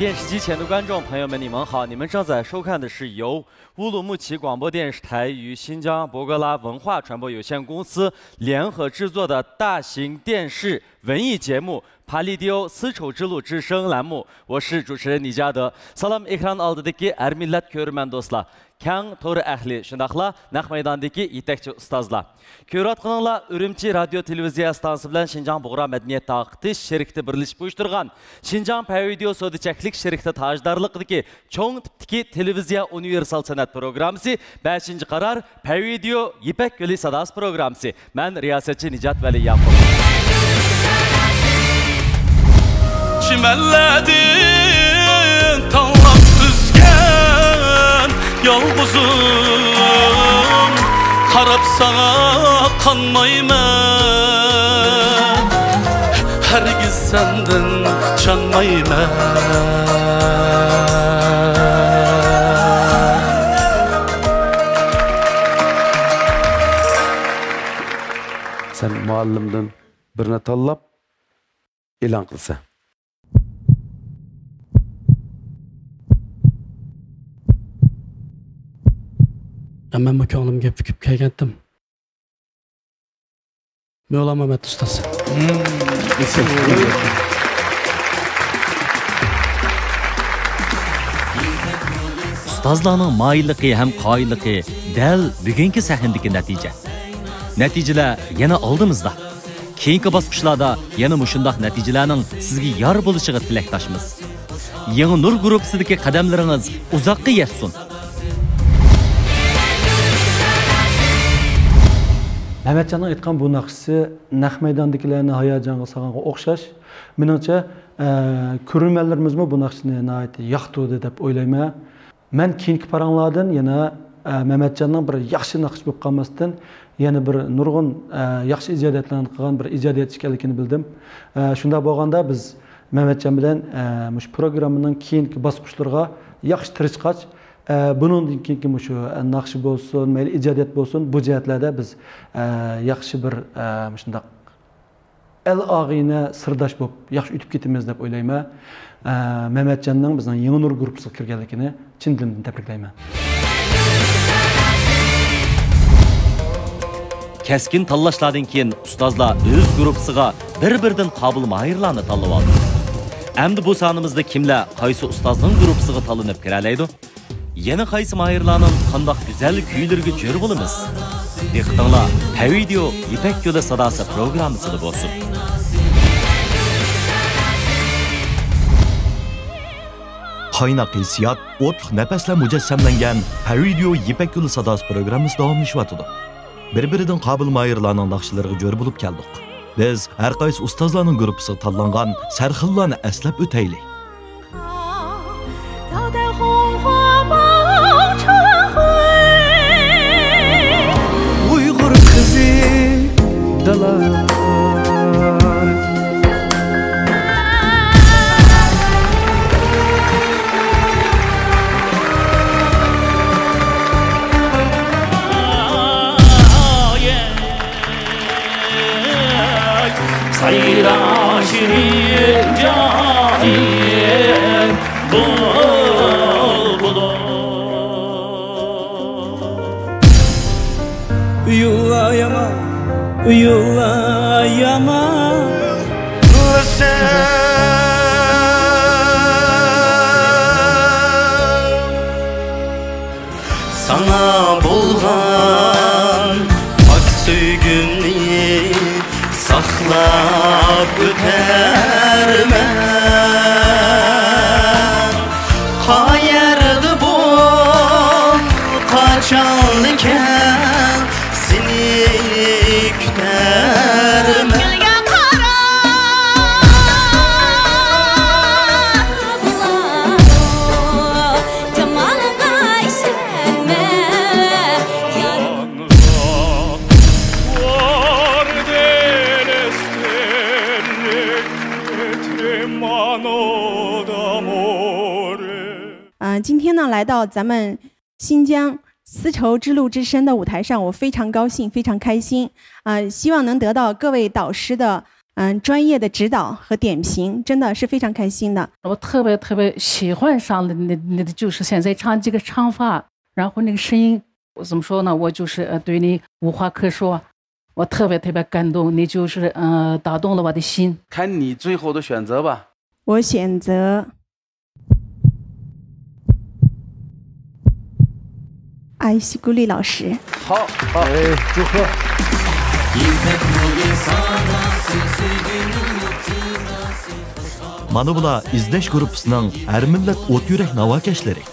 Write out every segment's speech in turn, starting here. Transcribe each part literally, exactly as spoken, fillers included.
电视机前的观众朋友们，你们好！你们正在收看的是由乌鲁木齐广播电视台与新疆博格拉文化传播有限公司联合制作的大型电视文艺节目《پالېدىيو丝绸之路之声》栏目，我是主持人李嘉德。سالام ئېكران ئالدىدىكى ھەر مىللەت كۆرۈرمەن دوستلار، كەڭ تور ئەھلى، شۇنداقلا نەق مەيداندىكى يېتەكچى ئۇستازلار. كۆرۈۋاتقىنىڭلار ئۈرۈمچى رادىيو تېلېۋىزىيە ئىستانسىسى بىلەن شىنجاڭ بۇغرا مەدەنىيەت تارقىتىش شىركىتى بىرلىشىپ ئۇيۇشتۇرغان شىنجاڭ پەيۋىدېئو سودا چەكلىك شىركىتى تاجدارلىقىدىكى چوڭ تىپتىكى تېلېۋىزىيە ئۇنىۋېرسال سەنئەت پروگراممىسى، بەشىنچى قارار، پەيۋىدېئو يىپەك يولى ساداسى پروگراممىسى. مەن رىياسەتچى نىجات ۋەلى ياقۇپ. چىمەنلەردىن تاڭلاپ ئۈزگەن يالغۇزۇم، قاراپ ساڭا قانمايمەن، ھەرگىز سەندىن چانمايمەن. سەن مۇئەللىمدىن بىرنى تاللاپ ئېلان قىلسا. مەنمۇ كۆڭلۈمگە پۈكۈپ كەلگەنتىم. مەۋلا مەمەت ئۇستاز. ئۇستازلارنىڭ ماھىرلىقى ھەم قايىللىقى دەل بۈگۈنكى سەھنىدىكى نەتىجە. نەتىجىلەر يەنە ئالدىمىزدا. كېيىنكى باسقۇچلاردا يەنە مۇشۇنداق نەتىجىلەرنىڭ سىزگە يار بولۇشىغا تىلەكداشمىز. يېڭى نۇر گۇرۇپپىسىدىكى قەدەملىرىڭىز ئۇزاققا يەتسۇن! مەمەتجاننىڭ ئېيتقان بۇ ناخشىسى نەق مەيداندىكىلەرنى ھاياجانغا سالغانغا ئوخشاش. مېنىڭچە، ئە، كۆرۈرمەنلىرىمىزمۇ بۇ ناخشىنى ناھايىتى ياقتۇردى دەپ ئويلايمەن. مەن كېيىنكى پاراڭلاردىن يەنە، ئە، مەمەتجاننىڭ بىر ياخشى ناخشا بولۇپ قالماستىن، يەنە بىر نۇرغۇن، ئە، ياخشى ئىجادىيەتلەرنى قىلغان بىر ئىجادىيەتچى ئىكەنلىكىنى بىلدىم. ئە، شۇنداق بولغاندا بىز مەمەتجان بىلەن، ئە، مۇشۇ پروگراممىنىڭ كېيىنكى باسقۇچلىرىغا ياخشى تىرىشقاچ، ئە، بۇنىڭدىن كېيىنكى مۇشۇ، ئە، ناخشا بولسۇن، مەيلى ئىجادىيەت بولسۇن، بۇ جەھەتلەردە بىز، ئە، ياخشى بىر، ئە، مۇشۇنداق ئەل ئاغىنە سىرداش بولۇپ ياخشى ئۆتۈپ كېتىمىز دەپ ئويلايمەن. ئە، مەمەتجاننىڭ بىزنىڭ يېڭى نۇر گۇرۇپپىسىغا كىرگەنلىكىنى چىن دىلىمدىن تەبرىكلەيمەن. كەسكىن تاللاشلاردىن كېيىن ئۇستازلار ئۆز گۇرۇپپىسىغا بىر-بىرىدىن قابىل ماھىرلارنى تاللىۋالدى. ئەمدى بۇ سانىمىزدا كىملەر قايسى ئۇستازنىڭ گۇرۇپپىسىغا تاللىنىپ كىرەلەيدۇ؟ يەنە قايسى ماھىرلارنىڭ قانداق گۈزەل كۈيلىرىگە جۆر بولىمىز؟ دىققىتىڭلار پەيۋىدېئو يىپەك يولى ساداسى پروگراممىسىدا بولسۇن. قايناق ھېسسىيات، ئوتلۇق نەپەسلەر مۇجەسسەملەنگەن پەيۋىدېئو يىپەك يولى ساداسى پروگراممىسى داۋاملىشىۋاتىدۇ. بىر-بىرىدىن قابىل ماھىرلارنىڭ ناخشىلىرىغا جۆر بولۇپ كەلدۇق. بىز ھەر قايسى ئۇستازلارنىڭ گۇرۇپپىسىغا تاللانغان سەرخىللارنى ئەسلەپ ئۆتەيلى. ئۇيغۇر قىزى دالا. سايرا شېرىن جاھىل بۇلبۇلۇم. ئۇيۇلار يامان، ئۇيۇلار يامان. ساڭا بولغان پاك سۆيگۈمنى ساقلاپ ئۆتەرمەن. قەيەردە بول، قاچانلا كەل، سېنى كۈتەرمەن. گۈلگە قارا جامالىڭغا ئىشەنمە. آ، 今天呢，来到咱们新疆丝绸之路之声的舞台上，我非常高兴，非常开心。啊，希望能得到各位导师的嗯，专业的指导和点评，真的是非常开心的。我特别特别喜欢上你的，你的就是现在唱这个唱法，然后那个声音，我怎么说呢？我就是呃，对你无话可说，我特别特别感动，你就是呃，打动了我的心。看你最后的选择吧。我选择 艾希顾丽老师。好，好，哎，祝贺。 مانا بۇلار ئىزدەش گۇرۇپپىسىنىڭ ھەر مىللەت ئوت يۈرەك ناۋاكەشلىرى.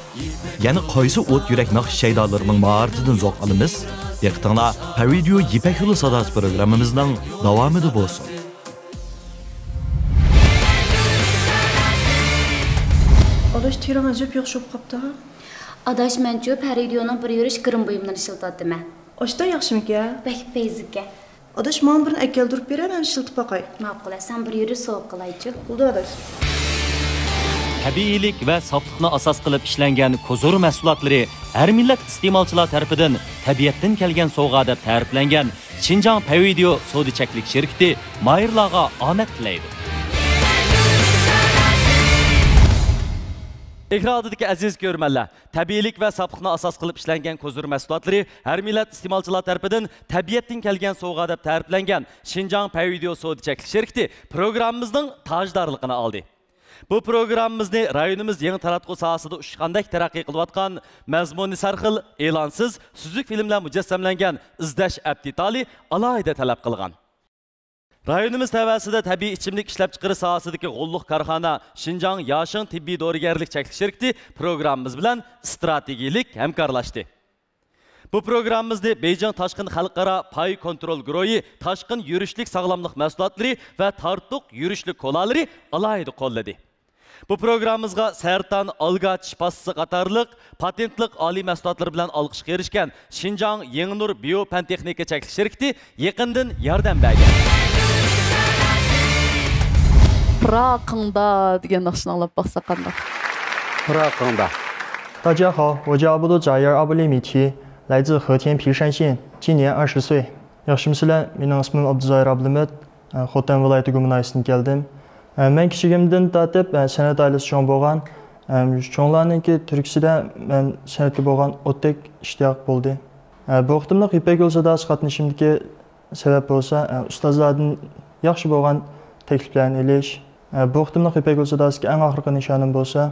يەنە قايسى ئوت يۈرەك ناخشا شەيدالىرىنىڭ ماھارىتىدىن زوق ئالىمىز؟ دىققىتىڭلار پەۋىدىيو يىپەك يولى ساداسى پروگراممىمىزنىڭ داۋامىدا بولسۇن. ئاداش، تېرىڭ ئەجەب ياخشى بولۇپ قاپتۇ. ئاداش، مەنچۇ پەرىدىيونىڭ بىر يۈرۈش گىرىم بۇيۇملىرىنى ئىشلىتىۋاتىمەن. ئاشتا ياخشىمىكەن؟ بەك پەيزىكەن. ئاداش، ماڭا بىرنى ئەكەلدۈرۈپ بېرە، مەن ئىشلىتىپ باقاي. ماقۇل، سەن بىر يۈرۈش سوۋغا قىلايچۇ. بولدى ئاداش. تەبىئىيلىك ۋە ساپلىقنى ئاساس قىلىپ ئىشلەنگەن كوزۇر مەھسۇلاتلىرى ھەر مىللەت ئىستېمالچىلار تەرىپىدىن تەبىئەتتىن كەلگەن سوۋغا دەپ تەرىپلەنگەن شىنجاڭ پەۋىدىيو سودا چەكلىك شىركىتى ماھىرلارغا ئامەت تىلەيدۇ. ئېكران ئالدىدىكى ئەزىز كۆرۈرمەنلەر، تەبىئىيلىك ۋە ساپلىقنى ئاساس قىلىپ ئىشلەنگەن كوزۇر مەھسۇلاتلىرى ھەر مىللەت ئىستېمالچىلار تەرىپىدىن تەبىئەتتىن كەلگەن سوۋغا دەپ تەرىپلەنگەن شىنجاڭ پەۋىدىيو سودا چەكلىك شىركىتى پروگراممىمىزنىڭ تاجدارلىقىنى ئالدى. بۇ پروگراممىمىزنى رايونىمىز يېڭى تاراتقۇ ساھەسىدە ئۇچقاندەك تەرەققىي قىلىۋاتقان، مەزمۇنى سەرخىل، ئېلانسىز، سۈزۈك فىلىملەر مۇجەسسەملەنگەن ئىزدەش ئەپ دېتالى ئالاھىدە تەلەپ قىلغان. رايونىمىز تەۋەسىدە تەبىئىي ئىچىملىك ئىشلەپچىقىرىش ساھەسىدىكى غوللۇق كارخانا شىنجاڭ ياشىڭ تېببىي دورىگەرلىك چەكلىك شىركىتى پروگراممىمىز بىلەن ئىستراتېگىيىلىك ھەمكارلاشتى. بۇ پروگراممىمىزنى بېيجىڭ تاشقىن خەلقئارا پاي كونترول گۇرۇھى تاشقىن يۈرۈشلۈك ساغلاملىق مەھسۇلاتلىرى ۋە تارتۇق يۈرۈشلۈك كولالىرى ئالاھىدە قوللىدى. بۇ پروگراممىمىزغا سەرتان ئالگاچ پاستىسى قاتارلىق پاتېنتلىق ئالىي مەھسۇلاتلىرى بىلەن ئالقىشقا ئېرىشكەن شىنجاڭ يېڭىنۇر بىيو پەن تېخنىكا چەكلىك شىركىتى يېقىندىن ياردەم بەرگەن. پىراقىڭدا دېگەن ناخشىنى ئاڭلاپ باقساق قانداق؟ 大家好，我叫阿布杜扎伊尔·阿布列米奇，来自和田皮山县，今年二十岁。 ياخشىمۇسىلەر؟ مېنىڭ ئىسمىم ئابدۇزاھىر ئابلىمىت، خوتەن ۋىلايىتى گۇما ناھىيەسىدىن كەلدىم. مەن كىچىكىمدىن تارتىپ سەنئەت ئائىلىسىدە چوڭ بولغان. چوڭلارنىڭكى تۈرتكىسىدە مەن سەنئەتكە بولغان ئوتتەك ئىشتىياق بولدى. بۇ قېتىملىق يىپەك يولى ساداسىغا قاتنىشىشىمدىكى سەۋەب بولسا، ئۇستازلاردىن ياخشى بولغان تەكلىپلەرنى ئېلىش. بۇ قېتىملىق يىپەك يولى ساداسىدىكى ئەڭ ئاخىرقى نىشانىم بولسا،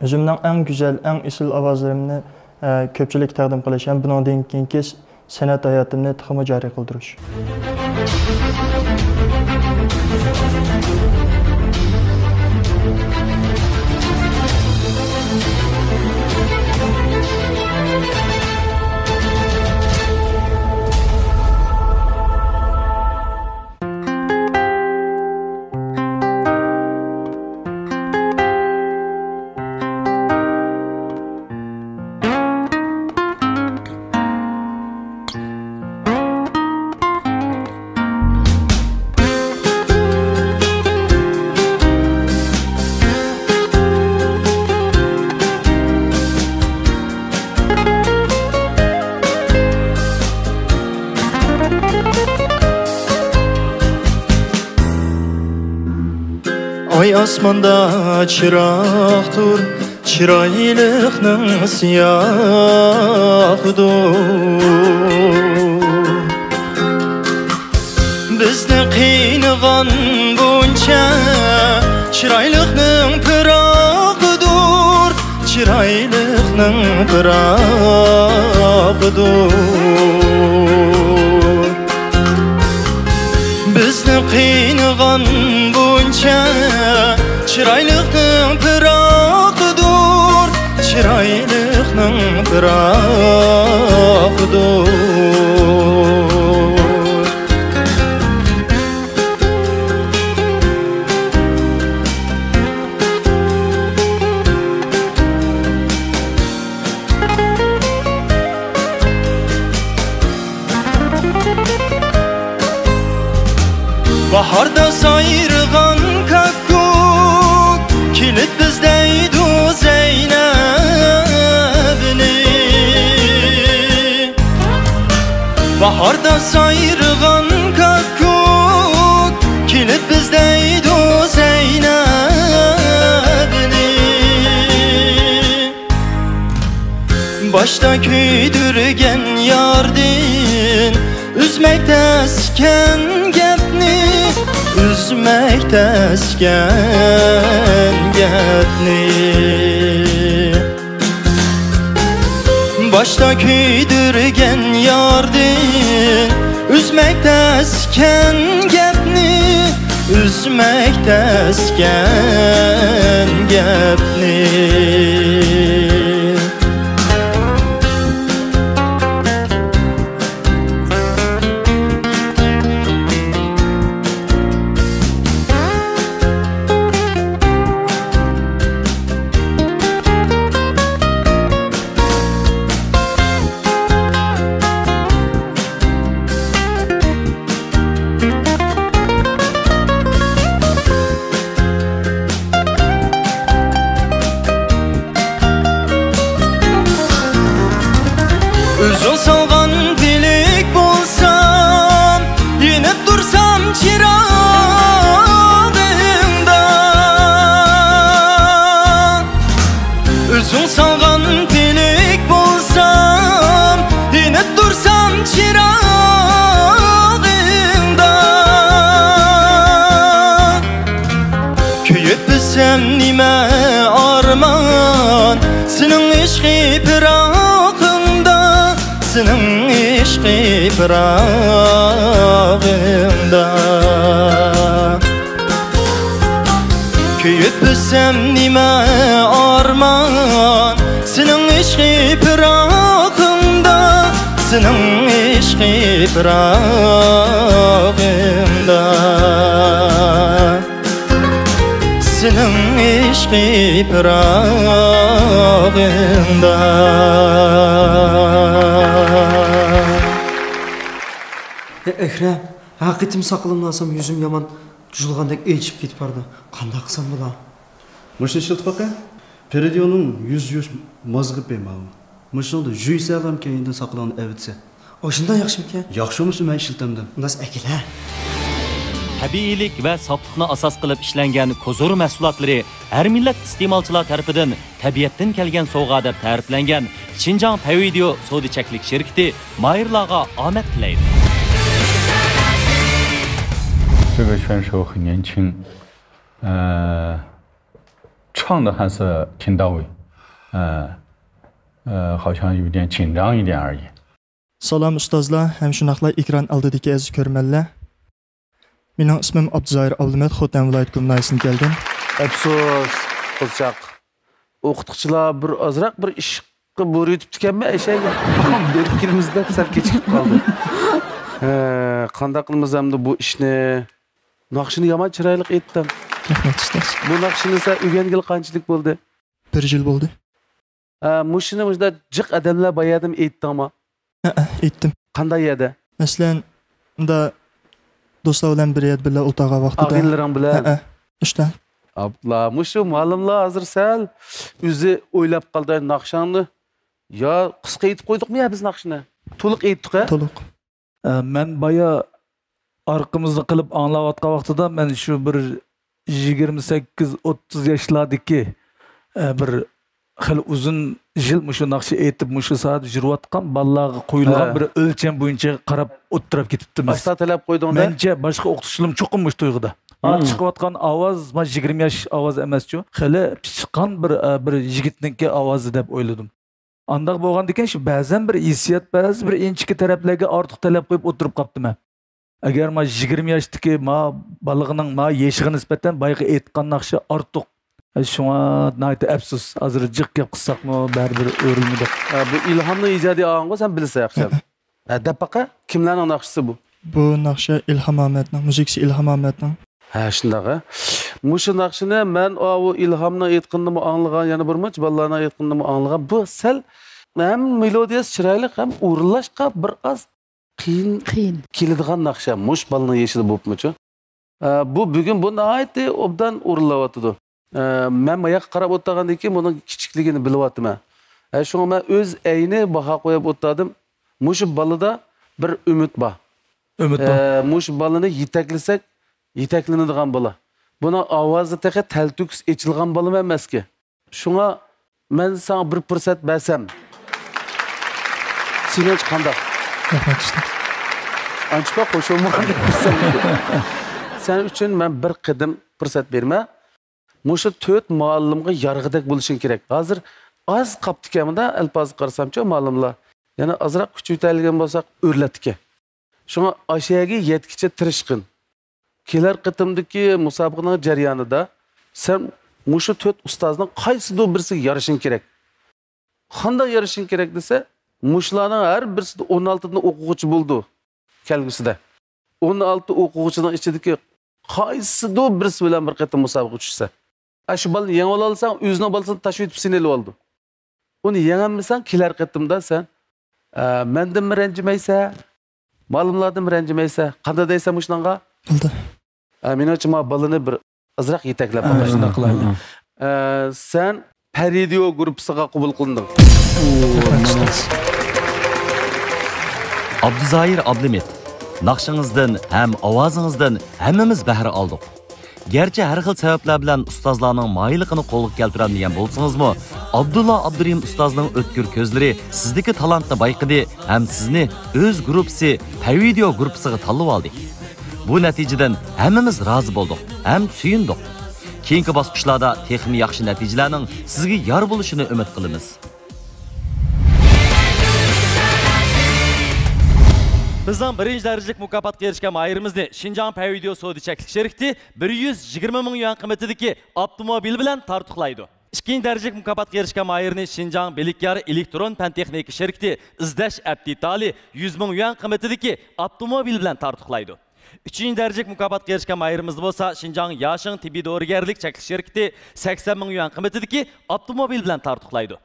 ئۆزۈمنىڭ ئەڭ گۈزەل، ئەڭ ئېسىل ئاۋازلىرىمنى، ئە، كۆپچىلىككە تەقدىم قىلىش ھەم بۇنىڭدىن كېيىنكى س-، سەنئەت ھاياتىمنى تېخىمۇ جارى قىلدۇرۇش. ئاي ئاسماندا چىراغدۇر، چىرايلىقنىڭ سىياھىدۇر. بىزنى قىينىغان بۇنچە، چىرايلىقنىڭ پىراقىدۇر، چىرايلىقنىڭ پىراقىدۇر. بىزنى قىينىغان بۇنچە، چىرايلىقنىڭ پىراقىدۇر، چىرايلىقنىڭ پىراقىدۇر. باھاردا سايرىغان كاككۇك كېلىپ ئىزدەيدۇ زەينەبنى. باھاردا سايرىغان كاككۇك كېلىپ دەيدۇ زەينەپنى. باشتا كۆيدۈرگەن ياردىن، ئۈزمەك تەسكەن گەپنى، ئۈزمەك تەسكەن گەپنى. باشتا كۆيدۈرگەن ياردىن، ئۈزمەك تەسكەن گەپنى، ئۈزمەك تەسكەن گەپنى. ئۆزۈڭ سالغان پىلىك بولسام، يېنىپ تۇرسام چىراغىڭدا. ئۆزۈڭ سالغان پىلىك بولسام، يېنىپ تۇرسام چىراغىڭدا. كۆيۈپ ئۆتسەم نېمە ئارمان، سېنىڭ ئىشقى پىراقىڭدا، سېنىڭ ئىشقى پىراقىڭدا. كۆيۈپ ئۆتسەم نېمە ئارمان، سېنىڭ ئىشقى پىراقىڭدا، سېنىڭ ئىشقى پىراقىڭدا. سېنىڭ ئىشقى پىراقىڭدا. ئەي ئەكرەم، ھەقىقىتىم ساقىلىمنى ئالسام يۈزۈم يامان جۇلغاندەك ئېچىپ كېتىپ بارىدۇ. قانداق قىلسام بولا؟ مۇشۇنى ئىشلىتىپ باقە. پېرىدىيونىڭ يۈز يۇيۇش مازغىپى ماۋۇ. مۇشۇنىڭدا يۇيسەلام كەينىدىن ساقىلىڭنى ئەۋېتىسەن. ئاشۇنداق ياخشىمىكەن؟ ياخشى بولمىسا مەن ئىشلىتەمدىم. ئۇنداق ئەكىل ھە. تەبىئىيلىك ۋە ساپلىقنى ئاساس قىلىپ ئىشلەنگەن كوزۇر مەھسۇلاتلىرى ھەر مىللەت ئىستېمالچىلار تەرىپىدىن تەبىئەتتىن كەلگەن سوۋغا دەپ تەرىپلەنگەن شىنجاڭ پەيۋىدېئو سودا چەكلىك شىركىتى ماھىرلارغا ئامەت تىلەيدۇ. 这个选手很年轻，呃，唱的还是挺到位，呃，呃，好像有点紧张一点而已。 سالام ئۇستازلار ھەم شۇنداقلا ئېكران ئالدىدىكى ئەزىز كۆرۈرمەنلەر. مېنىڭ ئىسمىم ئابدۇزاھىر ئابلىمەت، خوتەن ۋىلايەت گۇمناھىيەسىدىن كەلدىم. ئەپسۇس، قىزچاق. ئوقۇتقۇچىلار بىر ئازراق بىر ئىشقا بۇيرۇۋېتىپتىكەنمەن ئەشەگە. بېرىپ كېلىمىز دەپ سەل كېچىكىپ قالدىم. ھە، قانداق قىلىمىز ئەمدى بۇ ئىشنى؟ ناخشىنى يامان چىرايلىق ئېيتتىڭ. رەھمەت ئۇستاز. بۇ ناخشىنى سەن ئۆگەنگىلى قانچىلىك بولدى؟ بىر يىل بولدى. ھە، مۇشۇنى مۇشۇنداق جىق ئادەملەر بار يەردىمۇ ئېيتتىڭمۇ؟ ھەئە، ئېيتتىم. قانداق يەردە؟ مەسىلەن، مۇندا دوستلار بىلەن بىر يەردە بىللە ئولتۇرغان ۋاقتىدا. ئاغىنىلىرىڭ بىلەن؟ ھەئە، ئىشتا. ئابلا، مۇشۇ مۇئەللىملار ھازىر سەل ئۆزى ئويلاپ قالدى ناخشاڭنى. يا قىسقا ئېيتىپ قويدۇقمۇ يا بىز ناخشىنى؟ تولۇق ئېيتتۇق ھە؟ تولۇق. ئە، مەن بايا ئارقىمىزنى قىلىپ ئاڭلاۋاتقان ۋاقتىدا، مەن شۇ بىر يىگىرمە سەككىز، ئوتتۇز ياشلاردىكى، ئە، بىر خېلى ئۇزۇن يىل مۇشۇ ناخشا ئېيتىپ، مۇشۇ ساھەدە يۈرۈۋاتقان بالىلارغا قويۇلغان ھە. بىر ئۆلچەم بويىچە قاراپ ئولتۇرۇپ كېتىپتىمىز. ئاشتا تەلەپ قويدۇڭ-دە. مەنچە باشقا ئوقۇتقۇچىلىرىم چوقۇم مۇشۇ تۇيغۇدا. ئا، چىقىۋاتقان ئاۋاز، ما، يىگىرمە ياش ئاۋاز ئەمەسچۇ. خېلى پىشقان بىر، ئە، بىر يىگىتنىڭكى ئاۋازى دەپ ئويلىدىم. ئانداق بولغاندىكىن شۇ بەزەن بىر ھېسسىيات، بەزى بىر ئىنچىكە تەرەپلەرگە ئارتۇق تەلەپ قويۇپ ئولتۇرۇپ قاپتىمەن. ئەگەر ما يىگىرمە ياشتىكى ما بالىغىنىڭ ما يېشىغا نىسبەتەن بايىقى ئېيتقان ناخشا ئارتۇق. شۇڭا ناھايىتى ئەپسۇس، ھازىر جىق گەپ قىلساقمۇ بەرىبىر ئۆرۈلمىدۇق. ھە، بۇ ئىلھامنىڭ ئىجادىي ئاڭىغۇ سەن بىلىسەن ياخشى. ھە، دەپ باقە، كىملەرنىڭ ناخشىسى بۇ؟ بۇ ناخشا ئىلھام ئەمەتنىڭ، مۇزىكىسى ئىلھام ئەمەتنىڭ. ھە، شۇنداق ھە. مۇشۇ ناخشىنى مەن ئاۋۇ ئىلھامنىڭ ئېيتقىنىنىمۇ ئاڭلىغان، يەنە بىر مۇنچە بالىلارنىڭ ئېيتقىنىنىمۇ ئاڭلىغان. بۇ سەل ھەم مېلودىيەسى چىرايلىق، ھەم ئورۇنلاشقا بىر ئاز قىيىن قىيىن. كېلىدىغان ناخشا، مۇشۇ بالىنىڭ يېشىدا بولۇپمۇچۇ. ئە، بۇ بۈگۈن بۇ ناھايىتى ئوبدان ئورۇنلاۋاتىدۇ. ئە، مەن ماياققا قاراپ ئولتۇرغاندىن كېيىن بۇنىڭ كىچىكلىكىنى بىلىۋاتىمەن. ئە، شۇڭا مەن ئۆز ئەينى باھا قويۇپ ئولتۇردۇم. مۇشۇ بالىدا بىر ئۈمىد بار. ئۈمىد بار. ئە، مۇشۇ بالىنى يېتەكلىسەك، يېتەكلىنىدىغان بالا. بۇنىڭ ئاۋازى تېخى تەلتۆكۈس ئېچىلغان بالىمۇ ئەمەسكەن. شۇڭا مەن ساڭا بىر پۇرسەت بەرسەم، سېنىڭچە قانداق؟ رەھمەت، ئۇستاز. ئانچە بەك خوش بولمىغاندەك قىلسام. سەن ئۈچۈن مەن بىر قېتىم پۇرسەت بېرىمەن. مۇشۇ تۆت مۇئەللىمغا يارىغۇدەك بولۇشۇڭ كېرەك. ھازىر ئاز قاپتىكەن، مۇندا ئەلپازغا قارىسامچۇ، مۇئەللىملار. يەنە ئازراق كۈچىيتەلىگەن بولساق، ئۆرلەتتىكەن. شۇڭا ئاشۇ يەرگە يەتكىچە تىرىشقىن. كېلەر قېتىمدىكى مۇسابىقىنىڭ جەريانىدا سەن مۇشۇ تۆت ئۇستازنىڭ قايسىدۇر بىرسىگە يارىشىڭ كېرەك. قانداق يارىشىڭ كېرەك دېسە، مۇشۇلارنىڭ ھەر بىرسىدە ئون ئالتىدىن ئوقۇغۇچى بولىدۇ كەلگۈسىدە. ئون ئالتە ئوقۇغۇچىنىڭ ئىچىدىكى قايسىدۇر بىرسى بىلەن بىر قېتىم مۇسابىقىگە چۈشسە، ئاشۇ بالىنى يېڭىۋالالىساڭ، ئۆزىنىڭ بالىسىنى تاشلىۋېتىپ سېنى ئېلىۋالىدۇ. ئۇنى يېڭەلمىسەڭ، كېلەر قېتىمدا سەن، ئە، مەندىنمۇ رەنجىمەيسەن، مۇئەللىملاردىنمۇ رەنجىمەيسەن. قانداق دەيسەن مۇشۇنىڭغا؟ بولدى. ئە، مېنىڭچە، ما بالىنى بىر ئازراق يېتەكلەپ باقايلى. شۇنداق قىلايلى. ئە، سەن پەرىدىيو گۇرۇپپىسىغا قوبۇل قىلىندىڭ. رەھمەت، ئۇستاز. ئابدۇزاھىر ئابلىمىت، ناخشىڭىزدىن ھەم ئاۋازىڭىزدىن ھەممىمىز بەھرە ئالدۇق. گەرچە ھەر خىل سەۋەبلەر بىلەن ئۇستازلارنىڭ ماھىرلىقىنى قولغا كەلتۈرەلمىگەن بولسىڭىزمۇ، ئابدۇللا ئابدۇرېھىم ئۇستازنىڭ ئۆتكۈر كۆزلىرى سىزدىكى تالانتنى بايقىدى ھەم سىزنى ئۆز گۇرۇپپىسى پەرىدىيو گۇرۇپپىسىغا تاللىۋالدى. بۇ نەتىجىدىن ھەممىمىز رازى بولدۇق ھەم سۆيۈندۇق. كېيىنكى باسقۇچلاردا تېخىمۇ ياخشى نەتىجىلەرنىڭ سىزگە يار بولۇشىنى ئۈمىد قىلىمىز. بىزنىڭ بىرىنچى دەرىجىلىك مۇكاپاتقا ئېرىشكەن ماھىرىمىزنى شىنجاڭ پەيۋىديو سودا چەكلىك شىركىتى بىر يۈز يىگىرمە مىڭ يۈەن قىممىتىدىكى ئاپتوموبىل بىلەن تارتۇقلايدۇ. ئىككىنچى دەرىجىلىك مۇكاپاتقا ئېرىشكەن ماھىرنى شىنجاڭ بىلىكيار ئېلېكترون پەن تېخنىكا شىركىتى ئىزدەش ئەپتىتالى يۈز مىڭ يۈەن قىممىتىدىكى ئاپتوموبىل بىلەن تارتۇقلايدۇ. ئۈچىنچى دەرىجىلىك مۇكاپاتقا ئېرىشكەن ماھىرىمىز بولسا شىنجاڭ ياشىڭ تېببىي دورىگەرلىك چەكلىك شىركىتى سەكسەن مىڭ يۈەن قىممىتىدىكى ئاپتوموبىل بىلەن تارتۇقلايدۇ.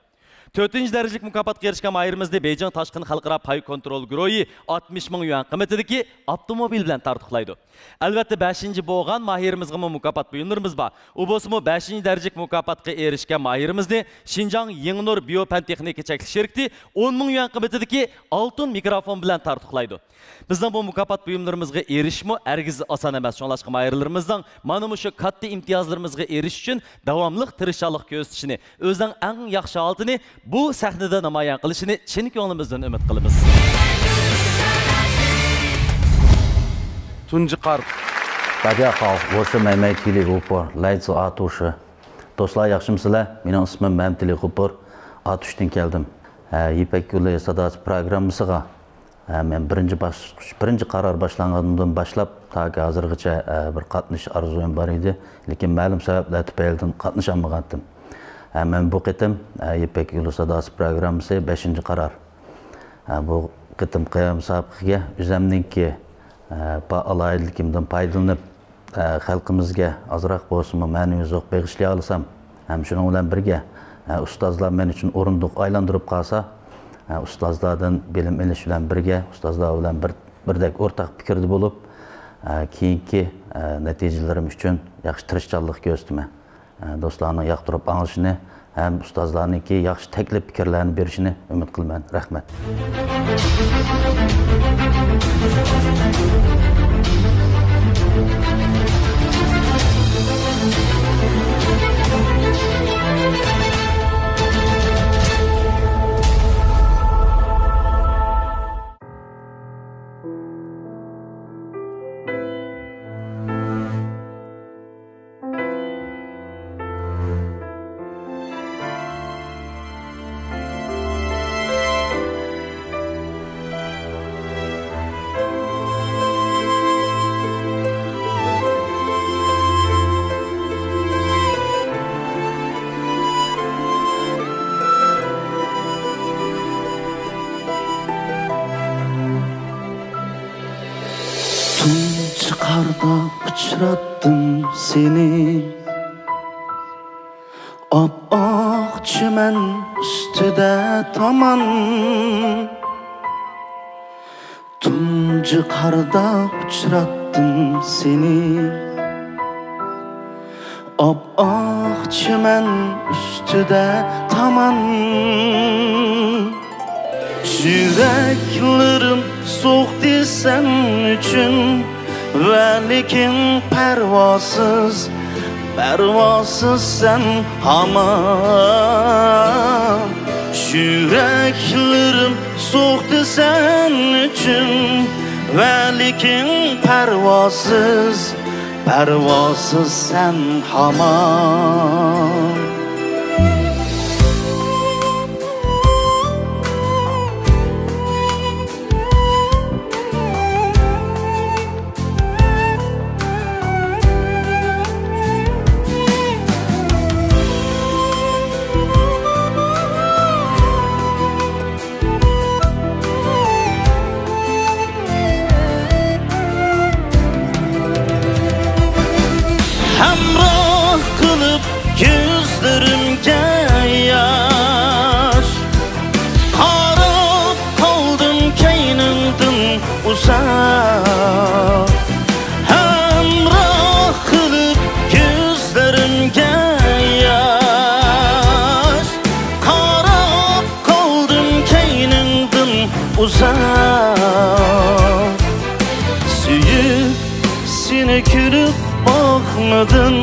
تۆتىنچى دەرىجىلىك مۇكاپاتقا ئېرىشكەن ماھىرىمىزنى بېيجىڭ تاشقىن خەلقئارا پاي كونترول گۇرۇھى ئاتمىش مىڭ يۈەن قىممىتىدىكى ئاپتوموبىل بىلەن تارتۇقلايدۇ. ئەلۋەتتە، بەشىنچى بولغان ماھىرىمىزغىمۇ مۇكاپات بۇيۇملىرىمىز بار. ئۇ بولسىمۇ بەشىنچى دەرىجىلىك مۇكاپاتقا ئېرىشكەن ماھىرىمىزنى شىنجاڭ يېڭىنۇر بىيو پەن تېخنىكا چەكلىك شىركىتى ئون مىڭ يۈەن قىممىتىدىكى ئالتۇن مىكروفون بىلەن تارتۇقلايدۇ. بىزنىڭ بۇ مۇكاپات بۇيۇملىرىمىزغا ئېرىشىشمۇ ھەرگىز ئاسان ئەمەس. شۇڭلاشقا ماھىرلىرىمىزنىڭ مانا مۇشۇ كاتتا ئىمتىيازلىرىمىزغا ئېرىشىش ئۈچۈن داۋاملىق تىرىشچانلىق كۆرسىتىشىنى، ئۆزىنىڭ ئەڭ ياخشى ھالىتىنى بۇ سەھنىدە نامايان قىلىشىنى چىن كۆڭلىمىزدىن ئۈمىد قىلىمىز. تۇنجى قار. 大家好，我是美美体力湖泊，来自阿图市。 دوستلار، ياخشىمۇسىلەر؟ مېنىڭ ئىسمىم مەمتىلى غوپۇر، ئاتۇشتىن كەلدىم. ھە، يىپەك يولى ساداسى پروگراممىسىغا، ھە، مەن بىرىنچى باسقۇچ، بىرىنچى قارار باشلانغاندىن باشلاپ، تاكى ھازىرغىچە، ھە، بىر قاتنىشىش ئارزۇيۇم بار ئىدى. لېكىن مەلۇم سەۋەبلەر تۈپەيلىدىن قاتنىشالمىغانتىم. ھە، مەن بۇ قېتىم، ھە، يىپەك يولى ساداسى پروگراممىسى بەشىنچى قارار. ھە، بۇ قېتىمقى مۇسابىقىگە ئۆزەمنىڭكى، ھە، بار ئالاھىدىلىكىمدىن پايدىلىنىپ، ئە، خەلقىمىزگە ئازراق بولسىمۇ مەنىۋى زوق بېغىشلىيالىسام، ھەم شۇنىڭ بىلەن بىرگە، ئە، ئۇستازلار مەن ئۈچۈن ئورۇندۇق ئايلاندۇرۇپ قالسا، ئە، ئۇستازلاردىن بىلىم ئېلىش بىلەن بىرگە، ئۇستازلار بىلەن بىر، بىردەك ئورتاق پىكىردە بولۇپ، ئە، كېيىنكى، ئە، نەتىجىلىرىم ئۈچۈن ياخشى تىرىشچانلىق كۆرسىتىمەن. ئە، دوستلارنىڭ ياقتۇرۇپ ئاڭلىشىنى ھەم ئۇستازلارنىڭكى ياخشى تەكلىپ پىكىرلەرنى بېرىشىنى ئۈمىد قىلىمەن. رەھمەت. تۇنجى قاردا ئۇچراتتىم سېنى، ئاپئاق چىمەن ئۈستىدە تامان. تۇنجى قاردا ئۇچراتتىم سېنى، ئاپئاق چىمەن ئۈستىدە تامان. يۈرەكلىرىم سوقتى سەن ئۈچۈن، ۋە لېكىن پەرۋاسىز، پەرۋاسىز سەن ھامان. يۈرەكلىرىم سوقتى سەن ئۈچۈن، ۋە لېكىن پەرۋاسىز، پەرۋاسىز سەن ھامان. ھەمراھ قىلىپ كۆزلىرىمگە ياش، قاراپ قالدىم كەينىڭدىن ئۇزاق. ھەمراھ قىلىپ كۆزلىرىمگە ياش، قاراپ قالدىم كەينىڭدىن ئۇزاق. سۆيۈپ سېنى كۈلۈپ باقمىدىم،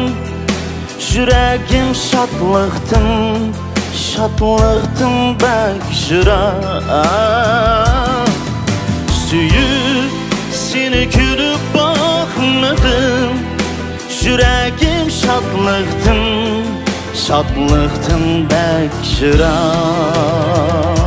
يۈرەكىم شادلىقتىن، شادلىقتىن بەك يىراق. سۆيۈپ سېنى كۈلۈپ باقمىدىم، يۈرەكىم شادلىقتىن، شادلىقتىن بەك يىراق.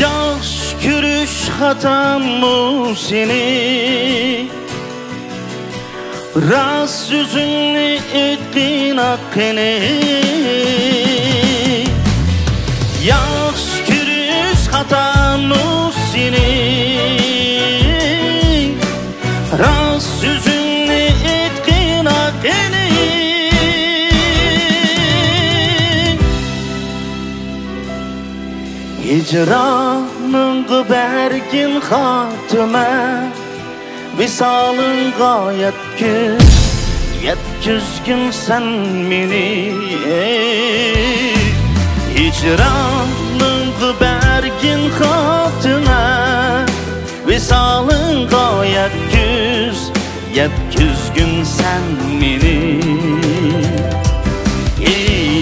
ياخشى كۆرۈش خاتاممۇ سېنى؟ راست سۆزۈڭنى ئېيتقىنا قېنى. ياخشى كۆرۈش خاتاممۇ سېنى؟ راست سۆزۈڭنى ئېيتقىنا قېنى. ھىجرانىڭغا بەرگىن خاتىمە، ۋىسالىڭغا يەتكۈز، يەتكۈزگىن سەن مېنى. ھىجرانىڭغا بەرگىن خاتىمە، ۋىسالىڭغا يەتكۈز، يەتكۈزگىن سەن مېنى.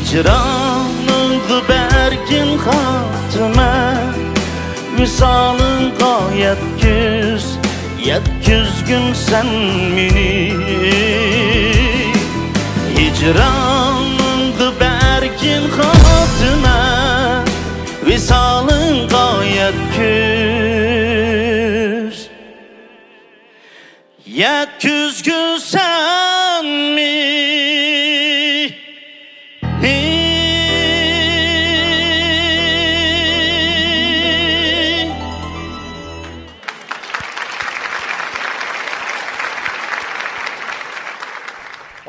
ھىجرانىڭغا بەرگىن خاتىمە، ۋىسالىڭغا يەتكۈز، يەتكۈزگىن سەن مېنى. ھىجرانىڭغا بەرگىن خاتىمە، ۋىسالىڭغا يەتكۈز، يەتكۈزگۈسەن مېنى.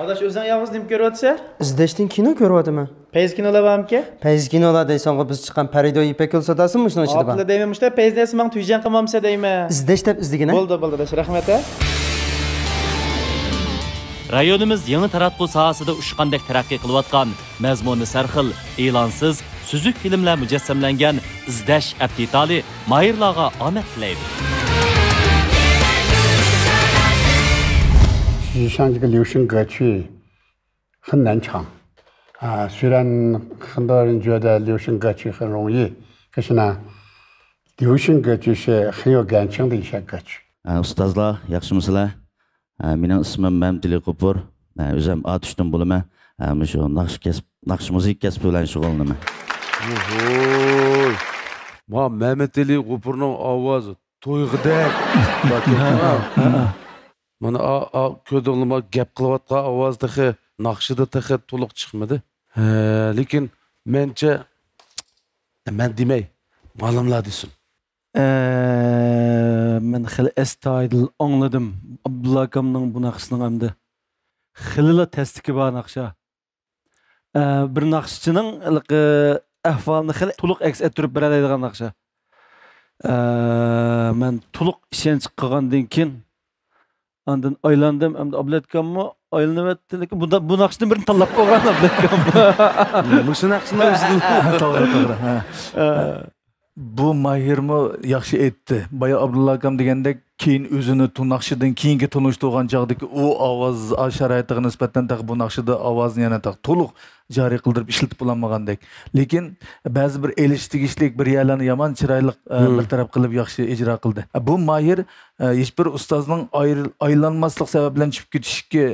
ئاداش، ئۆزۈڭ يالغۇز نېمە كۆرۈۋاتىسەن؟ ئىزدەشتىن كىنو كۆرۈۋاتىمەن. پەيزى كىنولار بارمىكەن؟ پەيزى كىنولار دەيسەنغۇ، بىز چىققان پەرىدو يىپەك يولى ساداسىمۇ مۇشۇنىڭ ئىچىدە بار؟ ئاپلا دەيمەن، مۇشتا پەيزى دەيسە ماڭا تۈيجەڭ قىلمامسەن دەيمەن. ئىزدەش دەپ ئىزدىگىنە. بولدى، بولدى، ئاداش، رەھمەت، ھە. رايونىمىز يېڭى تاراتقۇ ساھەسىدە ئۇچقاندەك تەرەققىي قىلىۋاتقان، مەزمۇنى سەرخىل، ئېلانسىز، سۈزۈك فىلىملەر مۇجەسسەملەنگەن ئىزدەش ئەپ دېتالى ماھىرلارغا ئامەت تىلەيدۇ. 就像这个流行歌曲，很难唱。啊，虽然很多人觉得流行歌曲很容易，可是呢，流行歌曲是很有感情的一些歌曲。 ئە، ئۇستازلار، ياخشىمۇسىلەر؟ ئە، مېنىڭ ئىسمىم مەمتىلى غوپۇر. ئە، ئۆزۈم ئاتۇشتىن بولىمەن. ئە، مۇشۇ ناخشا كەسىپ، ناخشا مۇزىكا كەسپى بىلەن شۇغۇللىنىمەن. ۋوي! ما مەمتىلى غوپۇرنىڭ ئاۋازى تويغۇدەك. مانا، ئا، ئا، كۆردۈڭلارمۇ، گەپ قىلىۋاتقان ئاۋاز تېخى ناخشىدا تېخى تولۇق چىقمىدى. ھە، لېكىن مەنچە، مەن دېمەي، مۇئەللىملار دېسۇن. ئە، مەن خېلى ئەستايىدىل ئاڭلىدىم ئابدۇللا ئاكامنىڭ بۇ ناخشىسىنىڭ ئەمدى. خېلىلا تەستىكى بار ناخشا. ئە، بىر ناخشىچىنىڭ ھېلىقى ئەھۋالىنى خېلى تولۇق ئەكس ئەتتۈرۈپ بېرەلەيدىغان ناخشا. ئە، مەن تولۇق ئىشەنچ قىلغاندىن كېيىن، ئاندىن ئايلاندىم، ئەمدى ئابلەتكاممۇ ئايلىنىۋەتتى. لېكىن بۇندا، بۇ ناخشىنى بىرنى تاللاپ قويغان ئابلەتكام. مۇشۇ ناخشىنىڭ ئۆزىدىن. توغرا، توغرا. ھە. ئە، بۇ ماھىرمۇ ياخشى ئېيتتى. بايا ئابدۇللا ئاكام دېگەندەك، كېيىن ئۆزىنى تۇ-، ناخشىدىن كېيىنكى تونۇشتۇرغان چاغدىكى ئۇ ئاۋاز، ئا، شارائىتىغا نىسبەتەن تېخى بۇ ناخشىدا ئاۋازنى يەنە تېخى تولۇق جارى قىلدۇرۇپ ئىشلىتىپ بولالمىغاندەك. لېكىن بەزى بىر ئېلىشىش تېگىشلىك بىر يەرلەرنى يامان چىرايلىق، ئە، مم. بىر تەرەپ قىلىپ ياخشى ئىجرا قىلدى. ئە، بۇ ماھىر، ئە، ھېچبىر ئۇستازنىڭ ئاير-، ئايلانماسلىق سەۋەبى بىلەن چۈشۈپ كېتىشكە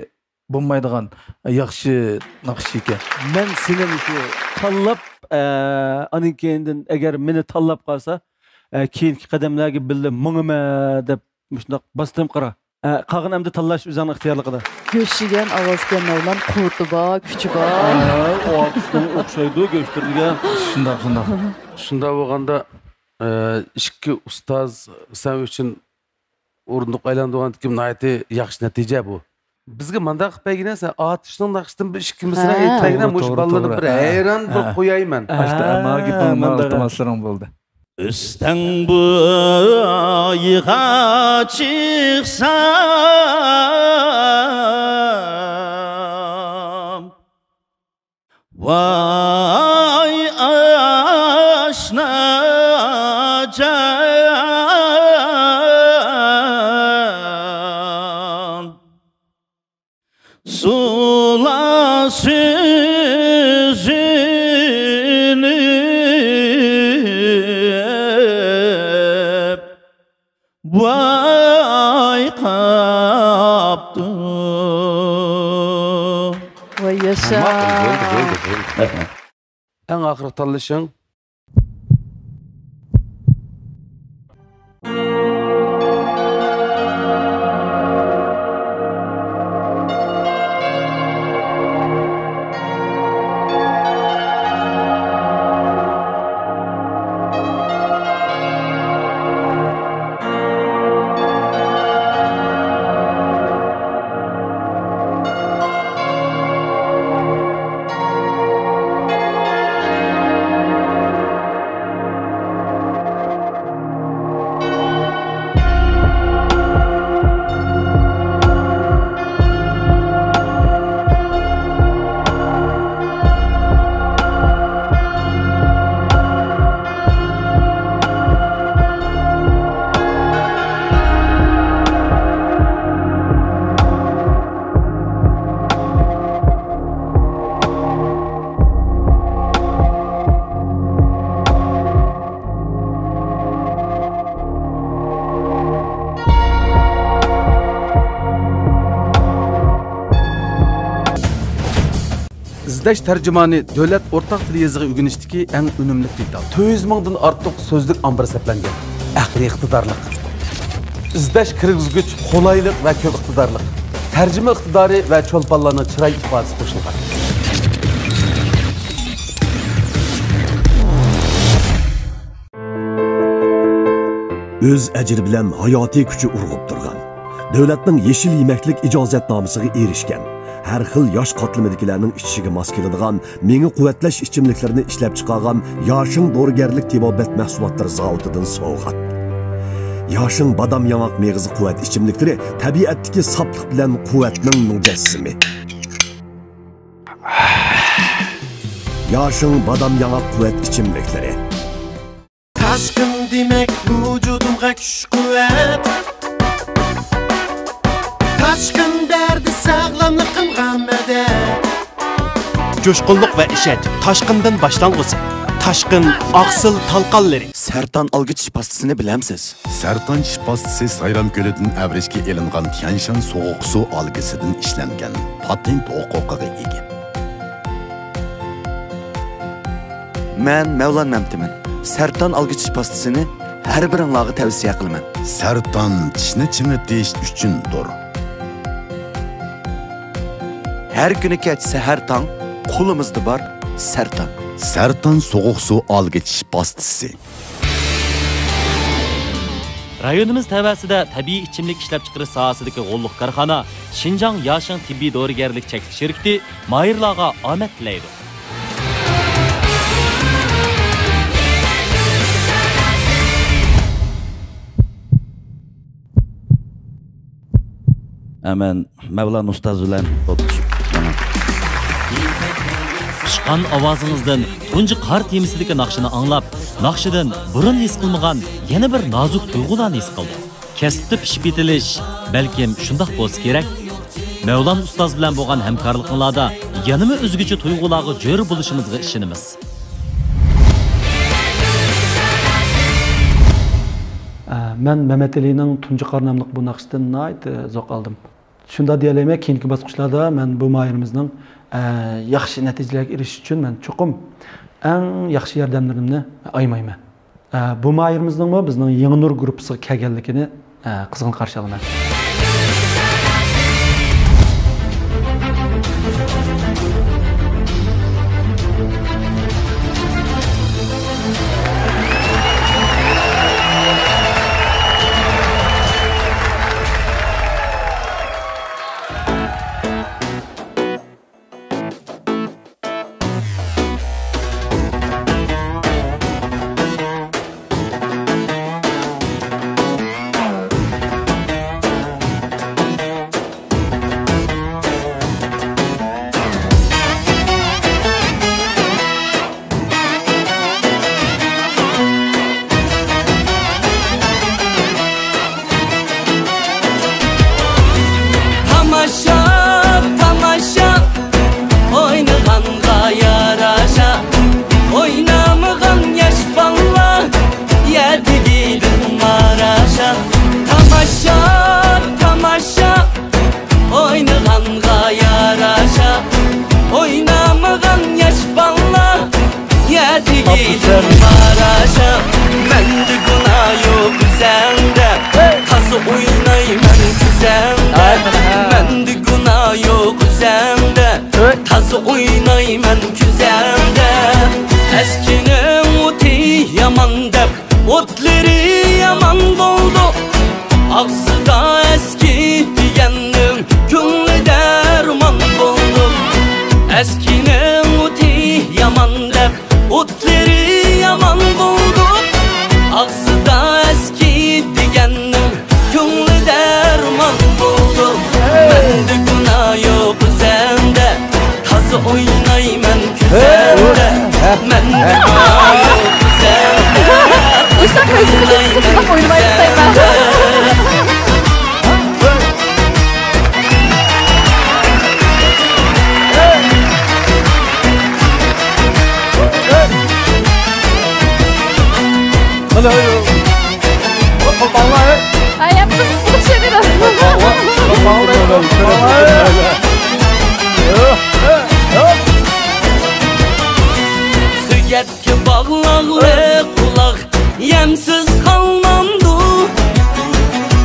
بولمايدىغان، ئە، ياخشى ناخشىچى ئىكەن. مەن سېنىڭ شۇ تاللاپ، ئە، ئانىڭ كەينىدىن ئەگەر مېنى تاللاپ قالسا، ئە، كېيىنكى قەدەملەرگە بىللە ماڭىمەن دەپ مۇشۇنداق باستىم قارا. ئە، قالغىنى ئەمدى تاللاش ئۆزۈڭنىڭ ئىختىيارلىقىدا. گۆش يېگەن ئاۋازكەن مەۋلان، قۇۋۋىتى بار، كۈچى بار. ھە، ئۇ ئارتىسنىڭ ئوخشايدۇ، گۆشتۈرىدىغان. شۇنداق، شۇنداق. شۇنداق بولغاندا، ئە، ئىككى ئۇستاز سەن ئۈچۈن ئورۇندۇق ئايلاندۇرغاندىكىن ناھايىتى ياخشى نەتىجە بۇ. بىزگە مانداق قىلىپ بەرگىنە سەن، ئاتۇشنىڭ ناخشىسىدىن بىر ئىككى مىسرا ھە. ئېيتىپ بەرگىنە، توغرا، مۇشۇ توغرا، بالىلارنى توغرا. بىر ھە. ھەيران بىر ھە. قويايمەن. ھە، ماگىپنىڭ مانداق. ئىلتىماسلىرىڭ بولدى. ئۆستەڭ بويىغا چىقسام، ۋاي ئاشناجان، سۇلار سۈزۈلۈپ بايقاپتۇ. ۋاي ياشا. ئەڭ ئاخىرقى تاللىشىڭ. ئىزدەش تەرجىمانى دۆلەت ئورتاق تىل يېزىقى ئۆگىنىشتىكى ئەڭ ئۈنۈملۈك دېتال. تۆت يۈز مىڭدىن ئارتۇق سۆزلۈك ئامبىرى سەپلەنگەن. ئەقلىي ئىقتىدارلىق. ئىزدەش كىرگۈزگۈچ قولايلىق ۋە كۆپ ئىقتىدارلىق. تەرجىمە ئىقتىدارى ۋە چولپانلارنىڭ چىراي ئىپادىسى قوشۇلغان. ئۆز ئەجرى بىلەن ھاياتىي كۈچى ئۇرغۇپ تۇرغان، دۆلەتنىڭ يېشىل يېمەكلىك ئىجازەتنامىسىغا ئېرىشكەن، ھەر خىل ياش قاتلىمىدىكىلەرنىڭ ئىچىشىگە ماس كېلىدىغان مېڭە قۇۋۋەتلەش ئىچىملىكلىرىنى ئىشلەپچىقارغان ياشىڭ دورىگەرلىك تېبابەت مەھسۇلاتلىرى زاۋۇتىدىن سوۋغات. ياشىڭ بادام ياڭاق مېغىزى قۇۋۋەت ئىچىملىكلىرى تەبىئەتتىكى ساپلىق بىلەن قۇۋۋەتنىڭ مۇجەسسىمى. ياشىڭ بادام ياڭاق قۇۋۋەت ئىچىملىكلىرى. تاشقىن دېمەك ۋۇجۇدۇمغا كۈچ-قۇۋۋەت. تاشقىن بەردى ساغلاملىقىمغا مەدەت. جۇشقۇنلۇق ۋە ئىشەنچ، تاشقىندىن باشلانغۇسى. تاشقىن ئاقسىل تالقانلىرى. سەرتان ئالگۈچ پاستىسىنى بىلەمسىز؟ سەرتان چىش پاستىسى سايرام كۆلىدىن ئەۋرىشكە ئېلىنغان تيەنشان سوغۇق سۇ ئالگىسىدىن ئىشلەنگەن، پاتېنت ھوقۇقىغا ئىگە. مەن مەۋلان مەمتىمىن. سەرتان ئالگۈچ پاستىسىنى ھەر بىرىڭلارغا تەۋسىيە قىلىمەن. سەرتان چىشنى چىڭىتىش ئۈچۈندۇر. ھەر كۈنى كەچ سەھەر تاڭ، قولىمىزدا بار سەرتان. سەرتان سوغۇق سۇ ئالگۈچ پاستىسى. رايونىمىز تەۋەسىدە تەبىئىي ئىچىملىك ئىشلەپچىقىرىش ساھەسىدىكى غوللۇق كارخانا شىنجاڭ ياشىڭ تېببىي دورىگەرلىك چەكلىك شىركىتى ماھىرلارغا ئامەت تىلەيدۇ. ھە، مەن مەۋلان ئۇستاز بىلەن ئولتۇرۇشۇپ مانا. پىشقان ئاۋازىڭىزدىن تۇنجى قار تېمىسىدىكى ناخشىنى ئاڭلاپ، ناخشىدىن بۇرۇن ھېس قىلمىغان يەنە بىر نازۇك تۇيغۇلارنى ھېس قىلدىم. كەسىپتە پىشىپ يېتىلىش، بەلكىم شۇنداق بولسا كېرەك. مەۋلان ئۇستاز بىلەن بولغان ھەمكارلىقىڭلاردا يەنىمۇ ئۆزگىچە تۇيغۇلارغا جۆر بولۇشىمىزغا ئىشىنىمىز. ئە، مەن مەمەتئېلىنىڭ تۇنجى قار ناملىق بۇ ناخشىسىدىن ناھايىتى زوق ئالدىم. شۇنداق دېيەلەيمەن، كېيىنكى باسقۇچلاردا مەن بۇ ماھىرىمىزنىڭ، ئە، ياخشى نەتىجىلەرگە ئېرىشىش ئۈچۈن مەن چوقۇم ئەڭ ياخشى ياردەملىرىمنى ئايىمايمەن. ئە، بۇ ماھىرىمىزنىڭمۇ بىزنىڭ يېڭى نۇر گۇرۇپپىسىغا كەلگەنلىكىنى، ئە، قىزغىن قارشى ئالىمەن. تاماشا، تاماشا، ئوينىغانغا ياراشا، ئوينامىغان ياش بالىلار يەر تېگىدىن ماراشا. تاماشا، تاماشا، ئوينىغانغا ياراشا، ئوينامىغان ياش بالىلار يەر تېگىدىن ماراشا. مەندە گۇناھ يوق ئۆزەڭدە، تازا ئوينايمەن كۆزەڭدە. مەندە گۇناھ يوق ئۆزەڭدە، تازا ئوينايمەن كۆزەڭدە. ئەسكىنىڭ ئوتى يامان دەپ، ئوتلىرى يامان بولدى. ئاغزىدا ئەسكى دېگەننىڭ كۆڭلى دەرمان بولدى. ئەسكىنىڭ ئوتى يامان دەپ، ئوتلىرى يامان بولدى. ئاغزىدا ئەسكى دېگەننىڭ كۆڭلى دەرمان بولدى. مەندە گۇناھ يوق ئۆزەڭدە، تازا ئوينايمەن كۆزەڭدە. مەندە گۇناھ يوق ئۆزەڭدە. ئۇششاق قايسى قېتىم سىقىلىپ ئوينىمايدۇ دەيمەن. ھاي، ياپتىسىز شېرىن. سۆگەتكە باغلاغلىق ئۇلاغ يەمسىز قالمامدۇ؟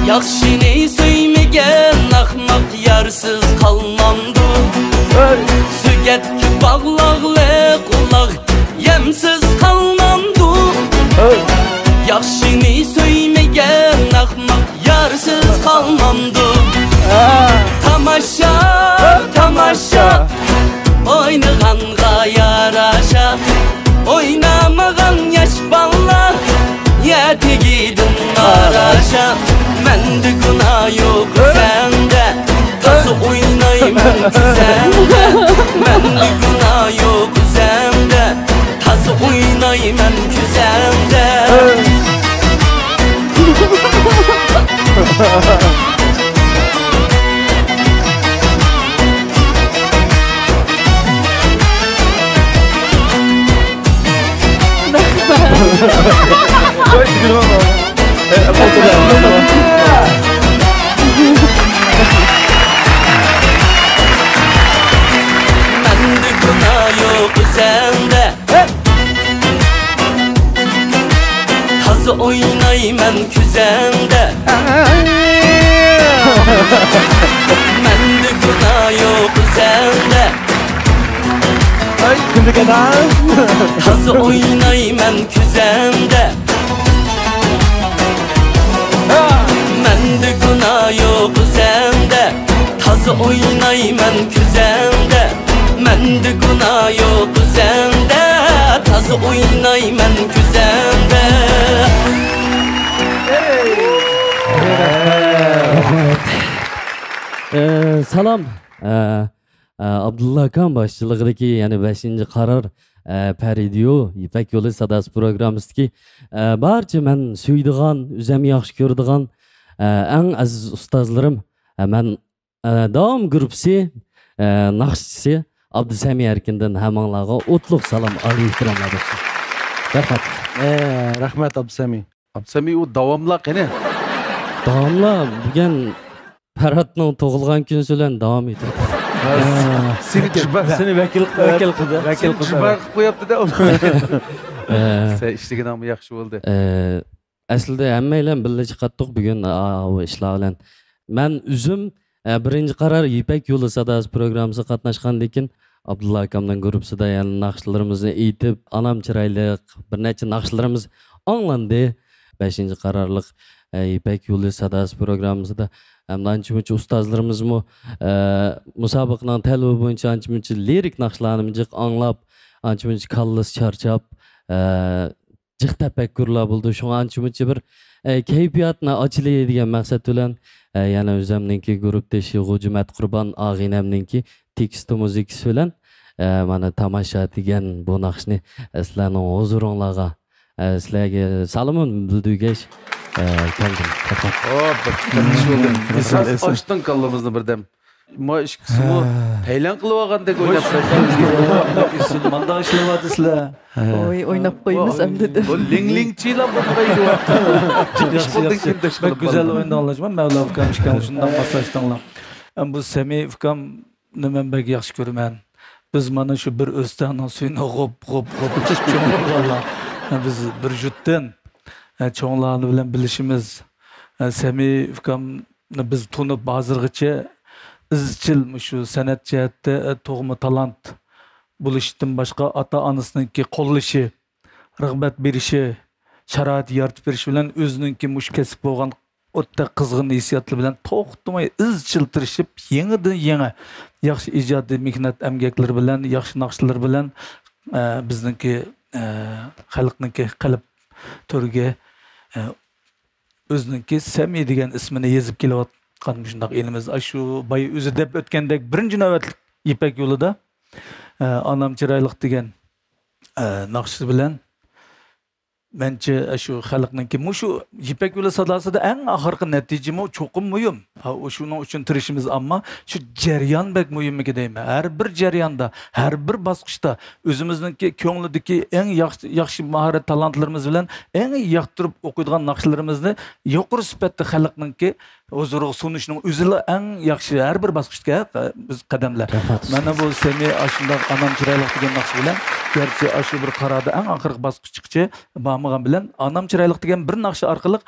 ياخشىنى سۆيمىگەن ئەخمەق يارسىز قالمامدۇ؟ سۆگەتكە باغلاغلىق ئۇلاغ يەمسىز قالمامدۇ؟ ياخشىنى سۆيمىگەن ئەخمەق يارسىز قالمامدۇ؟ تاماشا، تاماشا، ئوينىغانغا ياراشا، ئوينامىغان ياش بالىلار يەر تېگىدىن ماراشا. مەندە گۇناھ يوق ئۆزەڭدە، تازا ئوينايمەن كۆزەڭدە. مەندە گۇناھ يوق ئۆزەڭدە، تازا ئوينايمەن كۆزەڭدە. مەندە گۇناھ يوق ئۆزەڭدە، تازا ئوينايمەن كۆزەڭدە. مەندە گۇناھ يوق ئۆزەڭدە. تازا ئوينايمەن كۆزەڭدە. تازا ئوينايمەن كۈزەڭدە، مەندە گۇناھ يوق ئۆزەڭدە، تازا ئوينايمەن كۈزەڭدە. رەھمەت. ئە، سالام. ئە، ئە، ئابدۇللا ئاكام باشچىلىقىدىكى يەنە بەشىنچى قارار، ئە، پەرىدىيو، يىپەك يولى ساداسى پروگراممىسىدىكى، ئە، بارچە مەن سۆيىدىغان، ئۆزەم ياخشى كۆرىدىغان، ئە، ئەڭ ئەزىز ئۇستازلىرىم، ئە، مەن ئە، داۋام گۇرۇپپىسى، ئە، ناخشىچىسى ئابدۇسەمى ئەركىندىن ھەممىڭلارغا ئوتلۇق سالام، ئالىي ئېھتىراملار بولسۇن. رەھمەت. ئە، رەھمەت، ئابدۇسەمى. ئابدۇسەمى، ئۇ داۋاملار قېنى؟ داۋاملار بۈگۈن پەرھاتنىڭ تۇغۇلغان كۈنى بىلەن داۋام ئېتىۋاتىدۇ. سېنى جىبا-، سېنى ۋەكىل، ۋەكىل قىلدى. ۋەكىل سېنى قىلدى. جىبا قىلىپ قويۇپتۇ-دە ئۇنى. ئە. سەن ئىشلىگىنىڭمۇ ياخشى بولدى. ئە، ئەسلىدە ھەممەيلەن بىللە چىقاتتۇق بۈگۈن، ئا، ئۇ ئىشلار بىلەن. مەن ئۆزۈم، ئە، بىرىنچى قارار يىپەك يولى ساداسى پروگراممىسىغا قاتناشقاندىن كېيىن، ئابدۇللا ئاكامنىڭ گۇرۇپپىسىدا يەنە ناخشىلىرىمىزنى ئېيتىپ، ئانام چىرايلىق، بىر نەچچە ناخشىلىرىمىز ئاڭلاندى. بەشىنچى قارارلىق، ئە، يىپەك يولى ساداسى پروگراممىسىدا ھەمدە ئانچە-مۇنچە ئۇستازلىرىمىزمۇ، ئە، مۇسابىقىنىڭ تەلىپى بويىچە ئانچە-مۇنچە لىرىك ناخشىلارنىمۇ جىق ئاڭلاپ، ئانچە-مۇنچە كاللىسى چارچاپ، ئە، جىق تەپەككۇرلار بولدى. شۇڭا ئانچە-مۇنچە بىر، ئە، كەيپىياتنى ئاچىلى دېگەن مەقسەت بىلەن، ئە، يەنە ئۆزەمنىڭكى گۇرۇپپىدىشى غوجىمەت قۇربان ئاغىنەمنىڭكى تېكىست مۇزىكىسى بىلەن، ئە، مانا تاماشا دېگەن بۇ ناخشىنى، ئە، سىلەرنىڭ ھۇزۇرۇڭلارغا، ئە، سىلەرگە سالىمىنى بىلدۈرگەچ، ئە، كەلدىم. ھوپ، بىر تەپتىش بولدى. ئاشتىڭ كاللىمىزنى بىردەم. ما ئىككىسىمۇ ھە. پەيلەن قىلىۋالغاندەك ئويناپ. مانداق ئىشلەۋاتىسىلەر. ھە. ۋوي، ئويناپ قويىمىز ئەمدى دەپ. بۇ لىڭلىڭچىلا بولماي. ياخشى، ياخشى. بەك گۈزەل ئوينىدىڭلار جۇمۇ، مەۋلا ئۇكام ئىكەن شۇنداق ماسلاشتىڭلار. ئەم، بۇ سەمى ئۇكامنى مەن بەك ياخشى كۆرىمەن. بىز مانا شۇ بىر ئۆستەڭنىڭ سۈيىنى غوپ، غوپ، غوپ ئىچىپ چوڭ بولغانلار. بىز بىر جۇتتىن، چوڭلار بىلەن بىلىشىمىز. سەمى ئۇكام بىز تونۇپ ھازىرغىچە ئىزچىل مۇشۇ سەنئەت جەھەتتە، ئە، تۇغما تالانت بولۇشتىن باشقا ئاتا-ئانىسىنىڭكى قوللىشى، رىغبەت بېرىشى، شارائىت يارىتىپ بېرىشى بىلەن ئۆزىنىڭكى مۇشۇ كەسىپ بولغان ئوتتەك قىزغىن ھېسسىياتى بىلەن توختىماي ئىزچىل تىرىشىپ، يېڭىدىن يېڭى ياخشى ئىجادىي مېھنەت ئەمگەكلىرى بىلەن، ياخشى ناخشىلىرى بىلەن، ئە، بىزنىڭكى، ئە، خەلقنىڭكى قەلب تۆرىگە، ئە، ئۆزىنىڭكى سەمى دېگەن ئىسمىنى يېزىپ كېلىۋاتقان مۇشۇنداق ئېلىمىز. ئاشۇ بايا ئۆزى دەپ ئۆتكەندەك، بىرىنچى نۆۋەتلىك يىپەك يولىدا، ئە، ئانام چىرايلىق دېگەن، ئە، ناخشىسى بىلەن مەنچە ئاشۇ خەلقنىڭكى مۇشۇ يىپەك يولى ساداسىدا ئەڭ ئاخىرقى نەتىجىمۇ چوقۇم مۇھىم. ھا، ئۇ شۇنىڭ ئۈچۈن تىرىشىمىز، ئەمما شۇ جەريان بەك مۇھىممىكىن دەيمەن. ھەر بىر جەرياندا، ھەر بىر باسقۇچتا ئۆزىمىزنىڭكى كۆڭلىدىكى ئەڭ ياخشى، ياخشى ماھارەت تالانتلىرىمىز بىلەن ئەڭ ياقتۇرۇپ ئوقۇيدىغان ناخشىلىرىمىزنى يۇقىرى سۈپەتتە خەلقنىڭكى ھۇزۇرىغا سۇنۇشنىڭ ئۆزىلا ئەڭ ياخشى، ھەر بىر باسقۇچتىكى ھە، بىز قەدەملەر. رەھمەت. مانا بۇ سەمى ئاشۇنداق ئانام چىرايلىق دېگەن ناخشا بىلەن، گەرچە ئاشۇ بىر قاراردا ئەڭ ئاخىرقى باسقۇچقىچە بارمىغان بىلەن، ئانام چىرايلىق دېگەن بىر ناخشا ئارقىلىق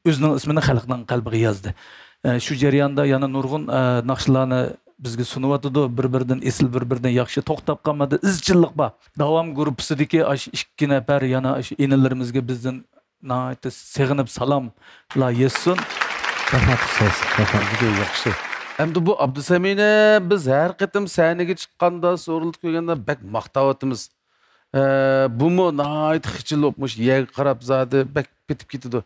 ئۆزىنىڭ ئىسمىنى خەلقنىڭ قەلبىگە يازدى. ئە، شۇ جەرياندا يەنە نۇرغۇن، ئە، ناخشىلارنى بىزگە سۇنۇۋاتىدۇ. بىر-بىرىدىن ئېسىل، بىر-بىرىدىن ياخشى، توختاپ قالمىدى، ئىزچىللىق بار. داۋام گۇرۇپپىسىدىكى ئاشۇ ئىككى نەپەر يەنە ئاشۇ ئىنىلىرىمىزگە بىزدىن ناھايىتى سېغىنىپ سالاملار يەتسۇن. رەھمەت ئۇستاز، رەھمەت. جۈدە ياخشى. ئەمدى بۇ ئابدۇسەمىنى بىز ھەر قېتىم سەھنىگە چىققاندا، سورۇندا كۆرگەندە بەك ماختاۋاتىمىز. ئە، بۇمۇ ناھايىتى خىجىل بولۇپ مۇشۇ يەرگە قاراپ زادى بەك پېتىپ كېتىدۇ.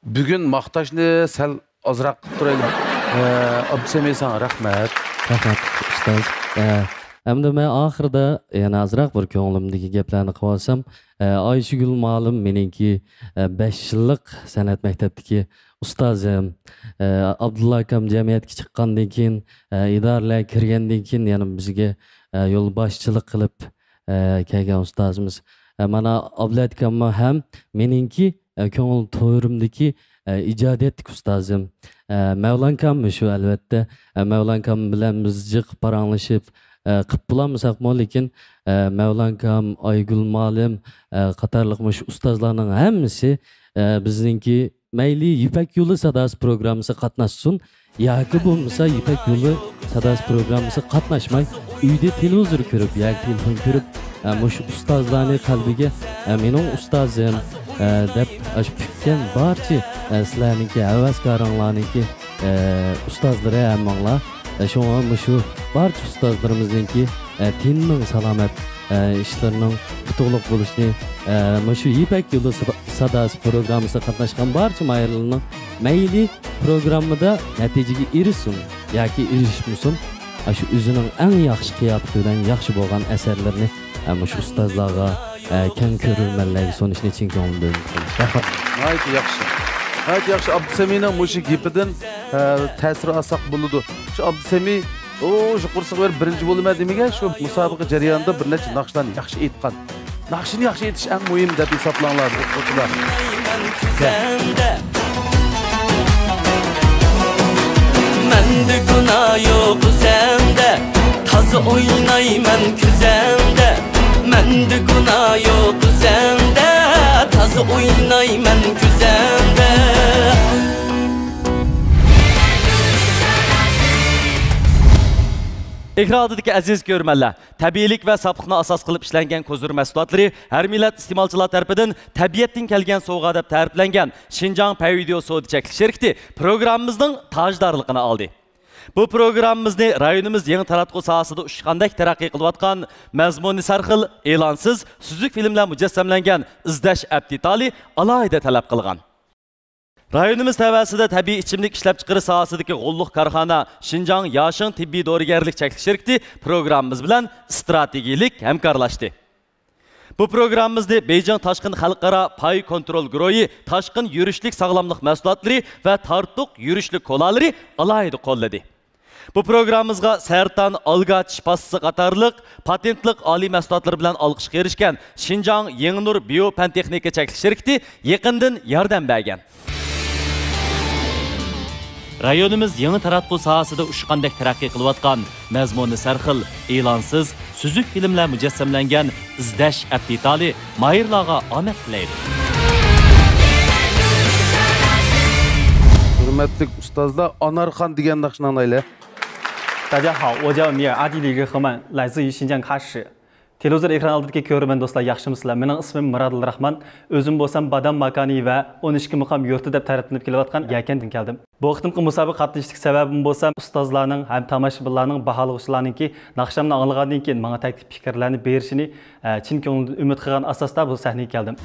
بۈگۈن ماختاشنى سەل ئازراق قىلىپ تۇرايلى. ئە، ئابدۇسەمى ساڭا رەھمەت. رەھمەت ئۇستاز. ئە، ئەمدى مەن ئاخىرىدا يەنە ئازراق بىر كۆڭلۈمدىكى گەپلەرنى قىلىۋالسام، ئە، ئايشىگۈل مۇئەللىم مېنىڭكى، ئە، بەش يىللىق سەنئەت مەكتەپتىكى ئۇستازىم، ئە، ئابدۇللا ئاكام جەمئىيەتكە چىققاندىن كېيىن، ئە، ئىدارىلەرگە كىرگەندىن كېيىن يەنە بىزگە، ئە، يولباشچىلىق قىلىپ، ئە، كەلگەن ئۇستازىمىز. ئە، مانا ئابلەت ئاكاممۇ ھەم مېنىڭكى، ئە، كۆڭۈل تورۇمدىكى، ئە، ئىجادىيەتلىك ئۇستازىم. ئە، مەۋلان ئاكام شۇ ئەلۋەتتە. ئە، مەۋلان ئاكام بىلەن بىز جىق پاراڭلىشىپ، ئە، قىپ بولالمىساقمۇ، لېكىن، ئە، مەۋلان ئاكام، ئايگۈل مۇئەللىم، ئە، قاتارلىق مۇشۇ ئۇستازلارنىڭ ھەممىسى، ئە، بىزنىڭكى مەيلى يىپەك يولى ساداسى پروگراممىسىغا قاتناشسۇن ياكى بولمىسا يىپەك يولى ساداسى پروگراممىسىغا قاتناشماي، ئۆيدە تېلېۋىزور كۆرۈپ ياكى تېلېفون كۆرۈپ، ئە، مۇشۇ ئۇستازلارنى قەلبىگە، ئە، مېنىڭ ئۇستازىم، ئە، دەپ ئاشۇ پۈتكەن بارچە، ئە، سىلەرنىڭكى ھەۋەسكارىڭلارنىڭكى، ئە، ئۇستازلىرى ھەممىڭلار ئە، شۇڭا مۇشۇ بارچە ئۇستازلىرىمىزنىڭكى، ئە، تېنىنىڭ سالامەت، ئە، ئىشلىرىنىڭ ئۇتۇقلۇق بولۇشىنى، ئە، مۇشۇ يىپەك يولى سادا-، ساداسى پروگراممىسىغا قاتناشقان بارچە ماھىرلارنىڭ مەيلى پروگراممىدا نەتىجىگە ئېرىشسۇن ياكى ئېرىشمىسۇن، ئاشۇ ئۆزىنىڭ ئەڭ ياخشى قىياپىتى بىلەن ياخشى بولغان ئەسەرلىرىنى، ئە، مۇشۇ ئۇستازلارغا، ئە، كەڭ كۆرۈرمەنلەرگە سۇنۇشنى چىن كۆڭلۈمدىن ئۈمىد قىلىمەن. رەھمەت. ناھايىتى ياخشى. ناھايىتى ياخشى. ئابدۇسەمىينىڭ مۇشۇ گېپىدىن، ئە، تەسىر ئالساق بولىدۇ. شۇ ئابدۇسەمىي، ئۇ، شۇ قورسىقى بېرىپ بىرىنچى بولىمەن دېمىگەن، شۇ مۇسابىقە جەريانىدا بىر نەچچە ناخشىلارنى ياخشى ئېيتقان. ناخشىنى ياخشى ئېيتىش ئەڭ مۇھىم دەپ ھېسابلاڭلار، ئوقۇغۇچىلار. كۈزەڭدە مەندە گۇناھ يوق ئۆزەڭدە، تازا ئوينايمەن كۈزەڭدە. مەندە گۇناھ يوق ئۆزەڭدە، تازا ئوينايمەن كۈزەڭدە. ئېكران ئالدىدىكى ئەزىز كۆرۈرمەنلەر، تەبىئىيلىك ۋە ساپلىقنى ئاساس قىلىپ ئىشلەنگەن كوزىر مەھسۇلاتلىرى ھەر مىللەت ئىستېمالچىلار تەرىپىدىن تەبىئەتتىن كەلگەن سوۋغا دەپ تەرىپلەنگەن شىنجاڭ پەيۋىدېئو سودا چەكلىك شىركىتى پروگراممىمىزنىڭ تاجدارلىقىنى ئالدى. بۇ پروگراممىمىزنى رايونىمىز يېڭى تاراتقۇ ساھەسىدە ئۇچقاندەك تەرەققىي قىلىۋاتقان، مەزمۇنى سەرخىل، ئېلانسىز، سۈزۈك فىلىملەر مۇجەسسەملەنگەن ئىزدەش ئەپ دېتالى ئالاھىدە تەلەپ قىلغان. رايونىمىز تەۋەسىدە تەبىئىي ئىچىملىك ئىشلەپچىقىرىش ساھەسىدىكى غوللۇق كارخانا شىنجاڭ ياشىڭ تېببىي دورىگەرلىك چەكلىك شىركىتى پروگراممىمىز بىلەن ئىستراتېگىيىلىك ھەمكارلاشتى. بۇ پروگراممىمىزنى بېيجىڭ تاشقىن خەلقئارا پاي كونترول گۇرۇھى تاشقىن يۈرۈشلۈك ساغلاملىق مەھسۇلاتلىرى ۋە تارتۇق يۈرۈشلۈك كولالىرى ئالاھىدە قوللىدى. بۇ پروگراممىمىزغا سەرتان ئالگا چىش پاستىسى قاتارلىق پاتېنتلىق ئالىي مەھسۇلاتلىرى بىلەن ئالقىشقا ئېرىشكەن شىنجاڭ يېڭىنۇر بىيو پەن تېخنىكا چەكلىك شىركىتى يېقىندىن ياردەم بەرگەن. رايونىمىز يېڭى تاراتقۇ ساھەسىدە ئۇچقاندەك تەرەققىي قىلىۋاتقان، مەزمۇنى سەرخىل، ئېلانسىز، سۈزۈك فىلىملەر مۇجەسسەملەنگەن ئىزدەش ئەپ دېتالى ماھىرلارغا ئامەت تىلەيدۇ. ھۆرمەتلىك ئۇستازلار، ئانارخان دېگەن ناخشىنى ئاڭلايلى. 大家好，我叫米尔阿蒂里格赫曼，来自于新疆喀什。 تېلېۋىزور ئېكران ئالدىدىكى كۆرۈرمەن دوستلار، ياخشىمۇسىلەر؟ مېنىڭ ئىسمىم مىرادىل راخمان. ئۆزۈم بولسام بادام ماكانى ۋە ئون ئىككى مۇقام يۇرتى دەپ تەرىپلىنىپ كېلىۋاتقان يەكەندىن كەلدىم. بۇ قېتىمقى مۇسابىقە قاتنىشىشتىكى سەۋەبىم بولسا ئۇستازلارنىڭ ھەم تاماشىبىنلارنىڭ، باھالىغۇچىلارنىڭكى ناخشامنى ئاڭلىغاندىن كېيىن ماڭا تەكلىپ پىكىرلەرنى بېرىشىنى، ئە، چىن كۆڭلۈمدىن ئۈمىد قىلغان ئاساستا بۇ سەھنىگە كەلدىم.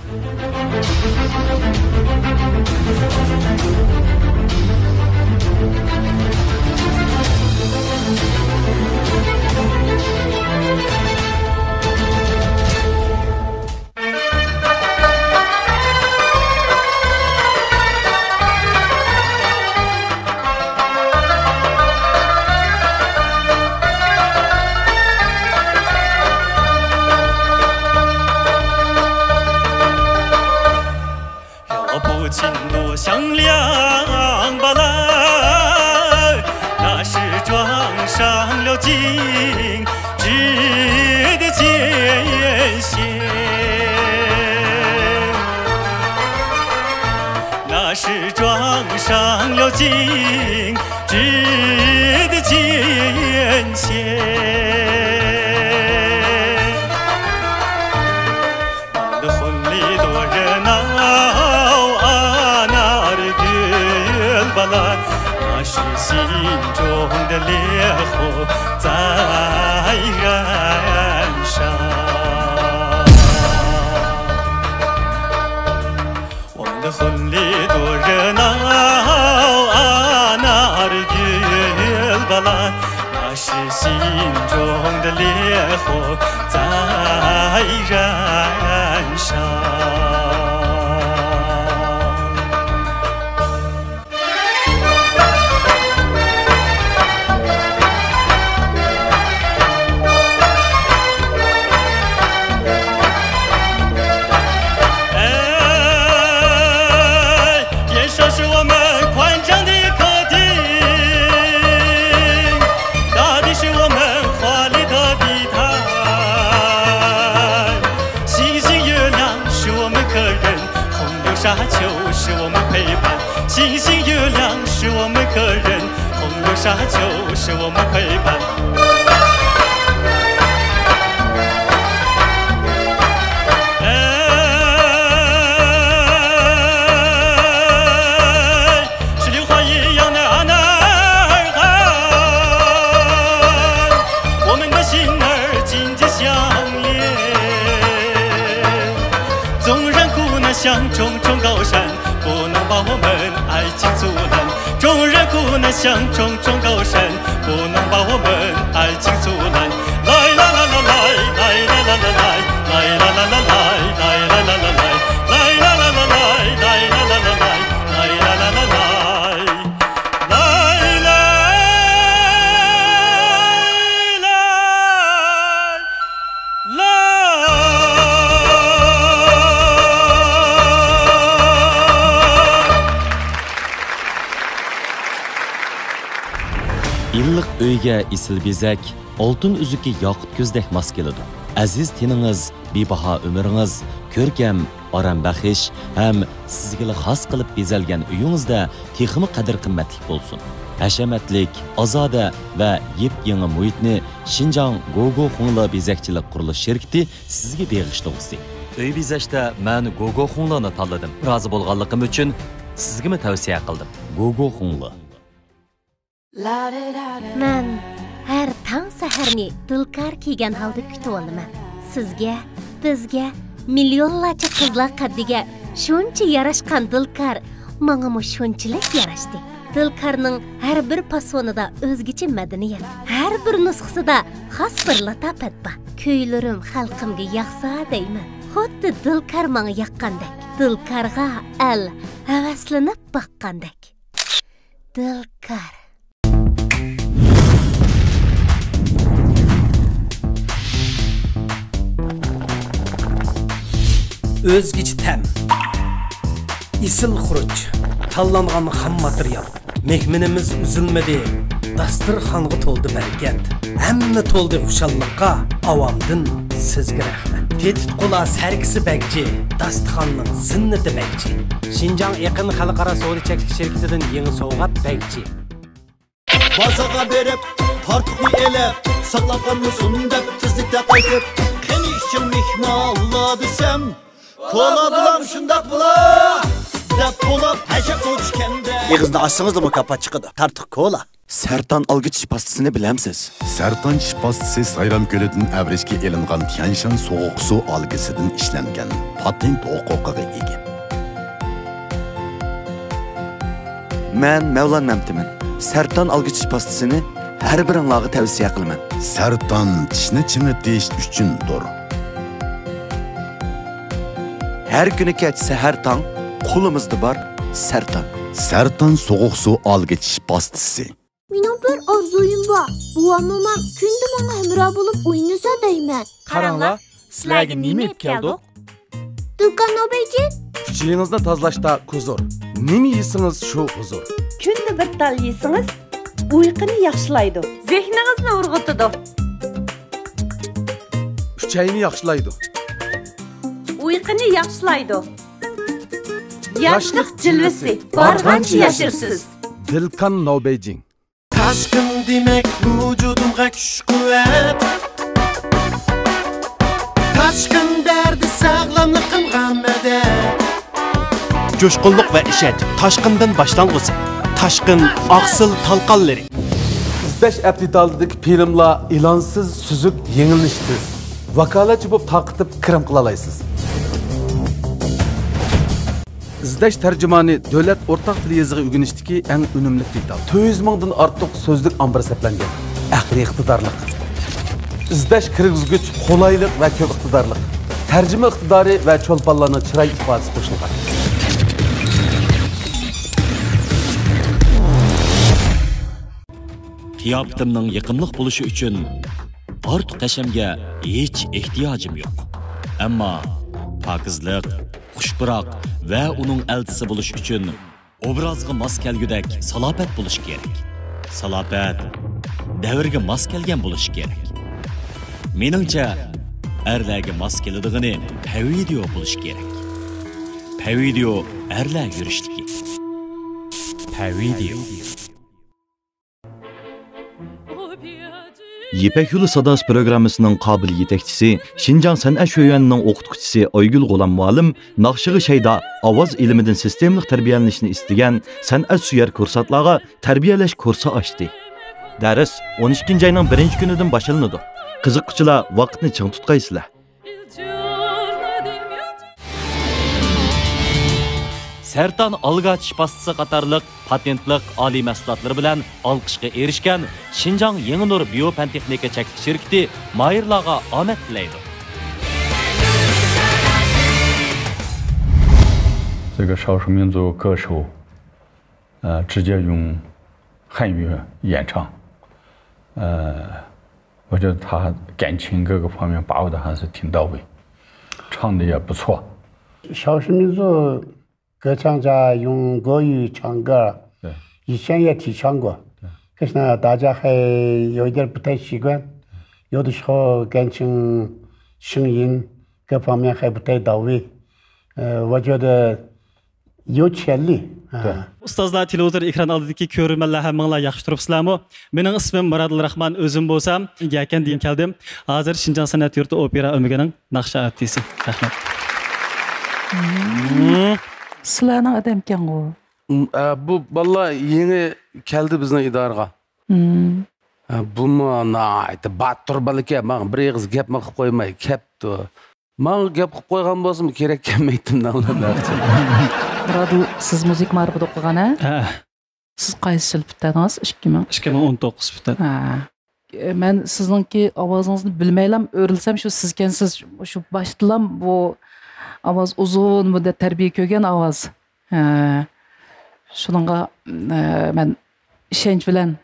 我能像冲冲高山，不能把我们爱情阻拦。来啦啦啦来，来啦啦啦来，来啦啦啦来，来啦啦啦来，来啦啦啦来，来啦啦啦来，来啦啦啦来，来来来。 ئىللىق ئۆيگە ئېسىل بېزەك، ئالتۇن ئۈزۈكى ياقۇت كۆزدەك ماس كېلىدۇ. ئەزىز تېنىڭىز، بىباھا ئۆمرىڭىز، كۆركەم، ئارام بەخش ھەم سىزگىلا خاس قىلىپ بېزەلگەن ئۆيىڭىزدە تېخىمۇ قەدىر-قىممەتلىك بولسۇن. ھەشەمەتلىك، ئازادە ۋە يېپيېڭى مۇھىتنى شىنجاڭ گوگو خۇڭلې بېزەكچىلىك قۇرۇلۇش شىركىتى سىزگە بېغىشلىغۇسى. ئۆي بېزەشتە مەن گوگو خۇڭلېنى تاللىدىم. رازى بولغانلىقىم ئۈچۈن سىزگىمۇ تەۋسىيە قىلدىم. گوگو خۇڭلې. مەن ھەر تاڭ سەھەرنى دىلكار كىيگەن ھالدا كۈتۈۋالىمەن. سىزگە، بىزگە، مىليونلارچە قىزلار قەددىگە شۇنچە ياراشقان دىلكار ماڭىمۇ شۇنچىلىك ياراشتى. دىلكارنىڭ ھەر بىر پاسونىدا ئۆزگىچە مەدەنىيەت، ھەر بىر نۇسخىسىدا خاس بىر لاتاپەت بار. كۈيلىرىم خەلقىمگە ياقسا دەيمەن، خۇددى دىلكار ماڭا ياققاندەك، دىلكارغا ئەل ھەۋەسلىنىپ باققاندەك. دىلكار. ئۆزگىچە تەم، ئېسىل خۇرۇچ، تاللانغان خام ماتېرىيال. مېھمىنىمىز ئۈزۈلمىدى، داستىرخانغا تولدى بەرىكەت. ھەممە تولدى خۇشاللىققا، ئاۋامدىن سىزگە رەھمەت. تېتىتقۇلار سەركىسى بەگچى، داستىخاننىڭ زىننىتى بەگچى. شىنجاڭ ئېقىن خەلقئارا سودا چەكلىك شىركىتىدىن يېڭى سوۋغات بەگچى. بازارغا بېرىپ، تارتۇقنى ئېلىپ، ساقلاپ قالمىسۇن دەپ تېزلىكتە قايتىپ، قېنى ئىچىڭ مېھمانلار دېسەم، كولا بولام شۇنداق بولا دەپ بولۇپ ھەشەپ قوچكەندە. ئېغىزنى ئاچسىڭىزلا مۇكاپات چىقىدۇ. تارتۇق كولا. سەرتان ئالگىچىش پاستىسىنى بىلەمسىز؟ سەرتان چىش پاستىسى سايرام كۆلىدىن ئەۋرىشكە ئېلىنغان تيەنشان سوغۇق سۇ ئالگىسىدىن ئىشلەنگەن، پاتېنت ھوقۇقىغا ئىگە. مەن مەۋلان مەمتىمىن. سەرتان ئالگىچىش پاستىسىنى ھەر بىرىڭلارغا تەۋسىيە قىلىمەن. سەرتان چىشنى چىڭىتىش ئۈچۈندۇر. ھەر كۈنى كەچ سەھەر تاڭ قولىمىزدا بار سەرتان. سەرتان سوغۇق سۇ ئالگىچىش پاستىسى. مېنىڭ بىر ئارزۇيۇم بار. بوۋام، مومام كۈندە ماڭا ھەمراھ بولۇپ ئوينىسا دەيمەن. قاراڭلار، سىلەرگە نېمە ئېلىپ كەلدۇق؟ دۇكان نوبەيجىن. ئۈچىيىڭىزنى تازىلاشتا كۇزۇر. نېمە يېسىڭىز، شۇ ھۇزۇر. كۈندە بىر تال يېسىڭىز، ئۇيقۇنى ياخشىلايدۇ. زېھنىڭىزنى ئۇرغۇتىدۇ. ئۈچەينى ياخشىلايدۇ. ئۇيقۇنى ياخشىلايدۇ. ياشلىق جىلۋىسى، بارغانچە ياشىرىسىز. دىلكان نوبەيجىن. تاشقىن دېمەك ۋۇجۇدۇمغا كۈچ-قۇۋۋەت. تاشقىن دەردى ساغلاملىقىمغا مەدەت. جۇشقۇنلۇق ۋە ئىشەنچ تاشقىندىن باشلانغۇسى. تاشقىن ئاقسىل تالقانلىرى. ئىزدەش ئەپ دېتالىدىكى فىلىملار ئېلانسىز، سۈزۈك، يېڭىلىنىشى تېز. ۋاكالەتچى بولۇپ تارقىتىپ كىرىم قىلالايسىز. ئىزدەش تەرجىمانى دۆلەت ئورتاق تىل يېزىقى ئۆگىنىشتىكى ئەڭ ئۈنۈملۈك دېتال. تۆت يۈز مىڭدىن ئارتۇق سۆزلۈك ئامبىرى سەپلەنگەن. ئەقلىي ئىقتىدارلىق. ئىزدەش كىرگۈزگۈچ قولايلىق ۋە كۆپ ئىقتىدارلىق. تەرجىمە ئىقتىدارى ۋە چولپانلارنىڭ چىراي ئىپادىسى قوشۇلغان. قىياپىتىمنىڭ يېقىملىق بولۇشى ئۈچۈن ئارتۇق ھەشەمگە ھېچ ئېھتىياجىم يوق. ئەمما پاكىزلىق، خۇش پۇراق ۋە ئۇنىڭ ئەلچىسى بولۇش ئۈچۈن ئوبرازغا ماس كەلگۈدەك سالاپەت بولۇشى كېرەك. سالاپەت دەۋرگە ماس كەلگەن بولۇشى كېرەك. مېنىڭچە، ئەرلەرگە ماس كېلىدىغىنى پەۋىدىيو بولۇشى كېرەك. پەۋىدىيو ئەرلەر يۈرۈشلۈكى. پەۋىدىيو. يىپەك يولى ساداسى پروگراممىسىنىڭ قابىل يېتەكچىسى، شىنجاڭ سەنئەت شۆيۈەنىنىڭ ئوقۇتقۇچىسى ئايگۈل غۇلام مۇئەللىم ناخشىغا شەيدا، ئاۋاز ئىلمىدىن سىستېمىلىق تەربىيەلىنىشنى ئىستىگەن سەنئەت سۆيەر كۇرسانتلارغا تەربىيەلەش كۇرسى ئاچتى. دەرس ئون ئىككىنچى ئاينىڭ بىرىنچى كۈنىدىن باشلىنىدۇ. قىزىققۇچىلار ۋاقىتنى چىڭ تۇتقايسىلەر! سەرتان ئالگا چىش پاستىسى قاتارلىق پاتېنتلىق ئالىي مەھسۇلاتلىرى بىلەن ئالقىشقا ئېرىشكەن شىنجاڭ يېڭى نۇر بىيو پەن تېخنىكا چەكلىك شىركىتى ماھىرلارغا ئامەت تىلەيدۇ. 这个少数民族歌手，呃，直接用汉语演唱，呃，我觉得他感情各个方面把握的还是挺到位，唱的也不错。少数民族歌唱家用国语唱歌，对，以前也提倡过，可是呢，大家还有一点不太习惯，有的时候感情、声音各方面还不太到位。呃，我觉得有潜力。对。啊。 ئۇستازلار، تېلېۋىزور ئېكران ئالدىدىكى كۆرۈرمەنلەر ھەممىڭلار ياخشى تۇرۇپسىلەرمۇ؟ مېنىڭ ئىسمىم مۇرادىل راخمان، ئۆزۈم بولسام يەكەندىن كەلدىم. ھازىر شىنجاڭ سەنئەت يۇرتى ئوپېرا ئۆمىكىنىڭ ناخشا ئارتىسى. رەھمەت. سىلەرنىڭ ئادەمكەنغۇ؟ ئە، بۇ بالىلار يېڭى كەلدى بىزنىڭ ئىدارىغا. مم. ئە، بۇمۇ ناھايىتى باتۇر بالىكەن، ماڭا بىر ئېغىز گەپمۇ قىلىپ قويماي كەپتۇ. ماڭا گەپ قىلىپ قويغان بولسىمۇ كېرەك كەلمەيتتىم دەڭلار. مۇرادىل، سىز مۇزىكا مائارىپىدا ئوقۇغان ھە؟ ھە. سىز قايسى يىل پۈتتۈردىڭىز؟ ئىككى مىڭ. ئىككى مىڭ ئون توققۇز پۈتتۈردۈم. ھە. مەن سىزنىڭكى ئاۋازىڭىزنى بىلمەيلام ئۆرۈلسەم، شۇ سىزكەنسىز، شۇ باشتىلام بۇ ئاۋاز ئۇزۇن مۇددەت تەربىيە كۆرگەن ئاۋاز. ھە. شۇنىڭغا، ھە، مەن ئىشەنچ بىلەن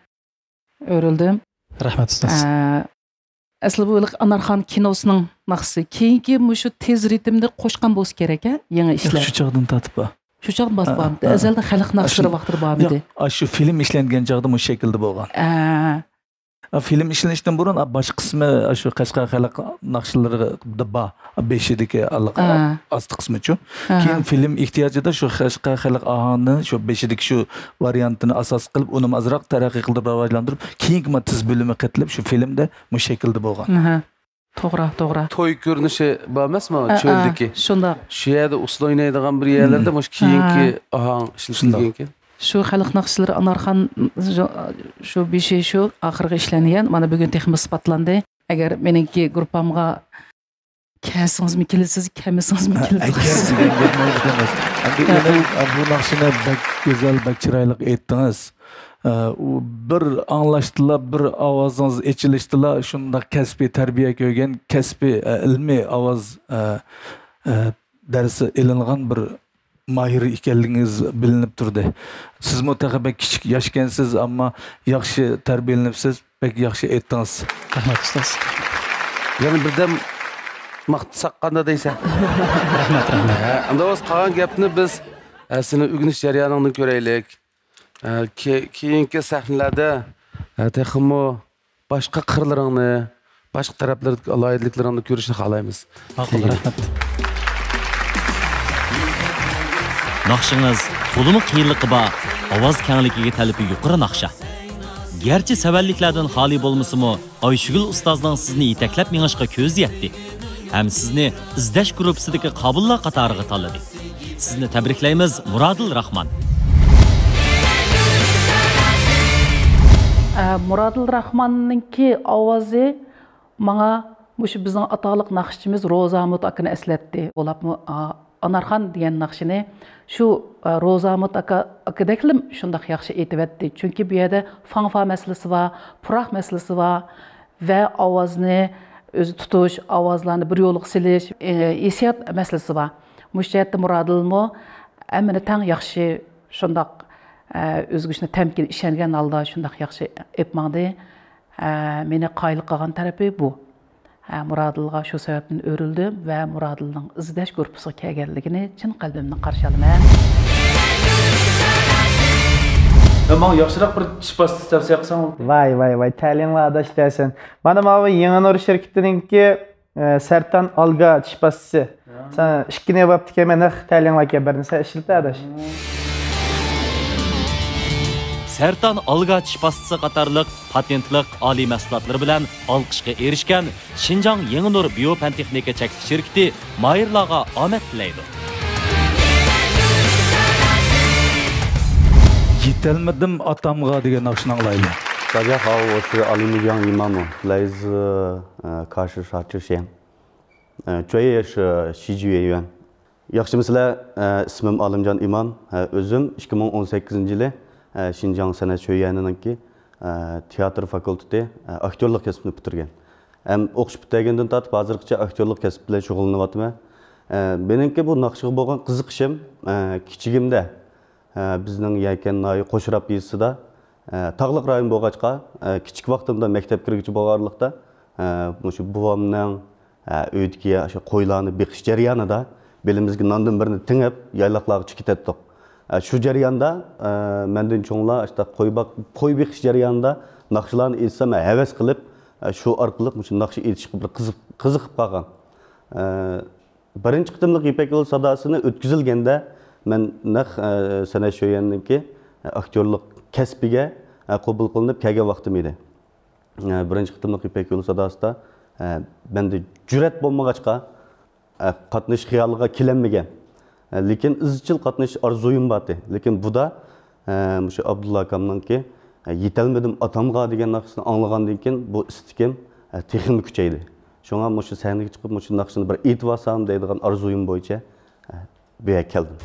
ئۆرۈلدۈم. رەھمەت ئۇستاز. ھە. ئەسلى بۇ ئانارخان كىنوسىنىڭ ناخشىسى. كېيىنكى مۇشۇ تېز رىتىمنى قوشقان بولسا كېرەك ھە، يېڭى ئىشلار. شۇ چاغدىن تارتىپ بار. شۇ چاغدىن باسقان. ئەزەلدە خەلق ناخشىلىرى ۋاقتىدا بارمىدى؟ ياق، شۇ فىلىم ئىشلەنگەن چاغدا مۇشۇ شەكىلدە بولغان. ھە. فىلىم ئىشلىنىشتىن بۇرۇن باش قىسمى شۇ قەشقەر خەلق ناخشىلىرىدا بار. بېشىدىكى ئاستى قىسمىچۇ. كېيىن فىلىم ئېھتىياجىدا شۇ قەشقەر خەلق ئاھاڭىنى شۇ بېشىدىكى شۇ ۋارىيانتىنى ئاساس قىلىپ، ئۇنىمۇ ئازراق تەرەققىي قىلدۇرۇپ، راۋاجلاندۇرۇپ، كېيىنكى تېز بۆلۈمى قېتىلىپ شۇ فىلىمدە مۇشۇ شەكىلدە بولغان. توغرا، توغرا. توي كۆرۈنۈشى بار ئەمەسمۇ چۆلدىكى؟ شۇنداق. شۇ يەردە ئۇسسۇل ئوينايدىغان بىر يەرلەردە مۇشۇ كېيىنكى ئاھاڭ ئىشلىتىلگەنكەن. شۇ خەلق ناخشىلىرى ئانارخان، شۇ بېشى شۇ ئاخىرغا ئىشلەنگەن. مانا بۈگۈن تېخىمۇ ئىسپاتلاندى. ئەگەر مېنىڭكى گۇرۇپپامغا كەلسىڭىزمۇ كېلىسىز، كەلمىسىڭىزمۇ كېلىسىز. ئەمدى ئۇنىڭ بۇ ناخشىنى بەك گۈزەل، بەك چىرايلىق ئېيتتىڭىز. ئۇ بىر ئاڭلاشتىلا، بىر ئاۋازىڭىز ئېچىلىشتىلا شۇنداق كەسپىي تەربىيە كۆرگەن، كەسپىي، ئىلمىي ئاۋاز دەرسى ئېلىنغان بىر ماھىر ئىكەنلىكىڭىز بىلىنىپ تۇردى. سىزمۇ تېخى بەك كىچىك ياشكەنسىز، ئەمما ياخشى تەربىيەلىنىپسىز، بەك ياخشى ئېيتتىڭىز. رەھمەت ئۇستاز. يەنە بىردەم ماختىساق قاندا دەيسەن؟ رەھمەت، رەھمەت. ئەمدى بولسا قالغان گەپنى بىز سېنىڭ ئۆگىنىش جەريانىڭدىن كۆرەيلىك. كېيىنكى سەھنىلەردە تېخىمۇ باشقا قىرلىرىڭنى، باشقا تەرەپلىرىدىكى ئالاھىدىلىكلىرىڭنى كۆرۈشنى خالايمىز. ماقۇل، رەھمەت. ناخشىڭىز تولىمۇ قىيىنلىقى بار، ئاۋاز كەڭلىكىگە تەلىپى يۇقىرى ناخشا. گەرچە سەۋەنلىكلەردىن خالىي بولمىسىمۇ، ئايشۈگۈل ئۇستازنىڭ سىزنى يېتەكلەپ مېڭىشقا كۆزى يەتتى ھەم سىزنى ئىزدەش گۇرۇپپىسىدىكى قابىللار قاتارىغا تاللىدى. سىزنى تەبرىكلەيمىز، مۇرادىل راخمان. ئە، مۇرادىل راخماننىڭكى ئاۋازى ماڭا مۇشۇ بىزنىڭ ئاتاقلىق ناخشىچىمىز روزامۇت ئاكىنى ئەسلەتتى. ئۇلارمۇ، ئا، ئانارخان دېگەن ناخشىنى شۇ، ئا، روزامۇت ئاكا، ئاكىدەكلا شۇنداق ياخشى ئېيتىۋەتتى. چۈنكى بۇ يەردە فاڭفا مەسىلىسى بار، پۇراق مەسىلىسى بار ۋە ئاۋازنى ئۆزى تۇتۇش، ئاۋازلارنى بىر يولغا سېلىش، ئە، ھېسسىيات مەسىلىسى بار. مۇشۇ جەھەتتە مۇرادىلمۇ ھەممىنى تەڭ ياخشى شۇنداق، ئە، ئۆزگىچە تەمكىن ئىشەنگەن ھالدا شۇنداق ياخشى ئېلىپ ماڭدى. ئە، مېنى قايىل قىلغان تەرىپى بۇ. ئە، مۇرادىلغا شۇ سەۋەبتىن ئۆرۈلدۈم ۋە مۇرادىلنىڭ ئىزدەش گۇرۇپپىسىغا كەلگەنلىكىنى چىن قەلبىمدىن قارشى ئالىمەن. ماڭا ياخشىراق بىر چىش پاستىسى تەۋسىيە قىلساڭ. ۋاي، ۋاي، ۋاي، تەلىيىڭلار ئاداش دەسەن. مانا ماۋۇ يېڭى نۇر شىركىتىنىڭكى، ئە، سەرتان ئالگا چىش پاستىسى. سەن ئىككى نۆۋەتتىكى مەن نەق تەلىيىڭلاركەن بىرنى سەن ئىشلىتە ئاداش. سەرتان ئالگا چىش پاستىسى قاتارلىق پاتېنتلىق ئالىي مەھسۇلاتلىرى بىلەن ئالقىشقا ئېرىشكەن شىنجاڭ يېڭى نۇر بىيو پەن تېخنىكا چەكلىك شىركىتى ماھىرلارغا ئامەت تىلەيدۇ. يېتەلمىدىم ئاتامغا دېگەن ناخشىنى ئاڭلايلى. 大家好，我是阿里木匠一马木，来自呃喀什沙之县，呃，专业是戏剧演员。ياخشىمۇسىلەر؟ ئە، ئىسمىم ئالىمجان ئىمام. ئە، ئۆزۈم ئىككى مىڭ ئون سەككىزىنچى يىلى، ئە، شىنجاڭ سەنئەت شۆيۈەنىنىڭكى، ئە، تىياتىر فاكۇلتېتى، ئە، ئاكتيورلۇق كەسپىنى پۈتتۈرگەن. ھەم ئوقۇش پۈتتۈرگەندىن تارتىپ ھازىرغىچە ئاكتيورلۇق كەسىپ بىلەن شۇغۇللىنىۋاتىمەن. ئە، مېنىڭكى بۇ ناخشىغا بولغان قىزىقىشىم، ئە، كىچىكىمدە، ئە، بىزنىڭ يەكەن ناھىيە قوشراپ يېزىسىدا، ئە، تاغلىق رايون بولغاچقا، ئە، كىچىك ۋاقتىمدا مەكتەپكە كىرگۈچە بولغانلىقتا، ئە، مۇشۇ بوۋامنىڭ، ئە، ئۆيدىكى ئاشۇ قويلارنى بېقىش جەريانىدا بېلىمىزگە ناندىن بىرنى تېڭىپ، يايلاقلارغا چىقىپ كېتەتتۇق. ئە، شۇ جەرياندا، ئە، مەندىن چوڭلار ئاشۇنداق قوي باق-، قوي بېقىش جەريانىدا ناخشىلارنى ئېيتسام، ھەۋەس قىلىپ، ئە، شۇ ئارقىلىق مۇشۇ ناخشا ئېيتىشقا بىر قىزىق-، قىزىقىپ قالغان. ئە، بىرىنچى قېتىملىق يىپەك يولى ساداسىنى ئۆتكۈزۈلگەندە، مەن نەق، ئە، سەنئەت شۆيۈەننىڭكى، ئە، ئاكتيورلۇق كەسپىگە، ئە، قوبۇل قىلىنىپ كەلگەن ۋاقتىم ئىدى. ئە، بىرىنچى قېتىملىق يىپەك يولى ساداسىدا، ئە، مەندە جۈرئەت بولمىغاچقا، ئە، قاتنىشىش خىيالىغا كېلەلمىگەن. ئە، لېكىن ئىزچىل قاتنىشىش ئارزۇيۇم بارتى. لېكىن بۇدا، ئە، مۇشۇ ئابدۇللا ئاكامنىڭكى، ئە، يېتەلمىدىم ئاتامغا دېگەن ناخشىسىنى ئاڭلىغاندىن كېيىن بۇ ئىستىكىم، ئە، تېخىمۇ كۈچەيدى. شۇڭا مۇشۇ سەھنىگە چىقىپ مۇشۇ ناخشىنى بىر ئېيتىۋالسام دەيدىغان ئارزۇيۇم بويىچە، ئە، بۇ يەرگە كەلدىم.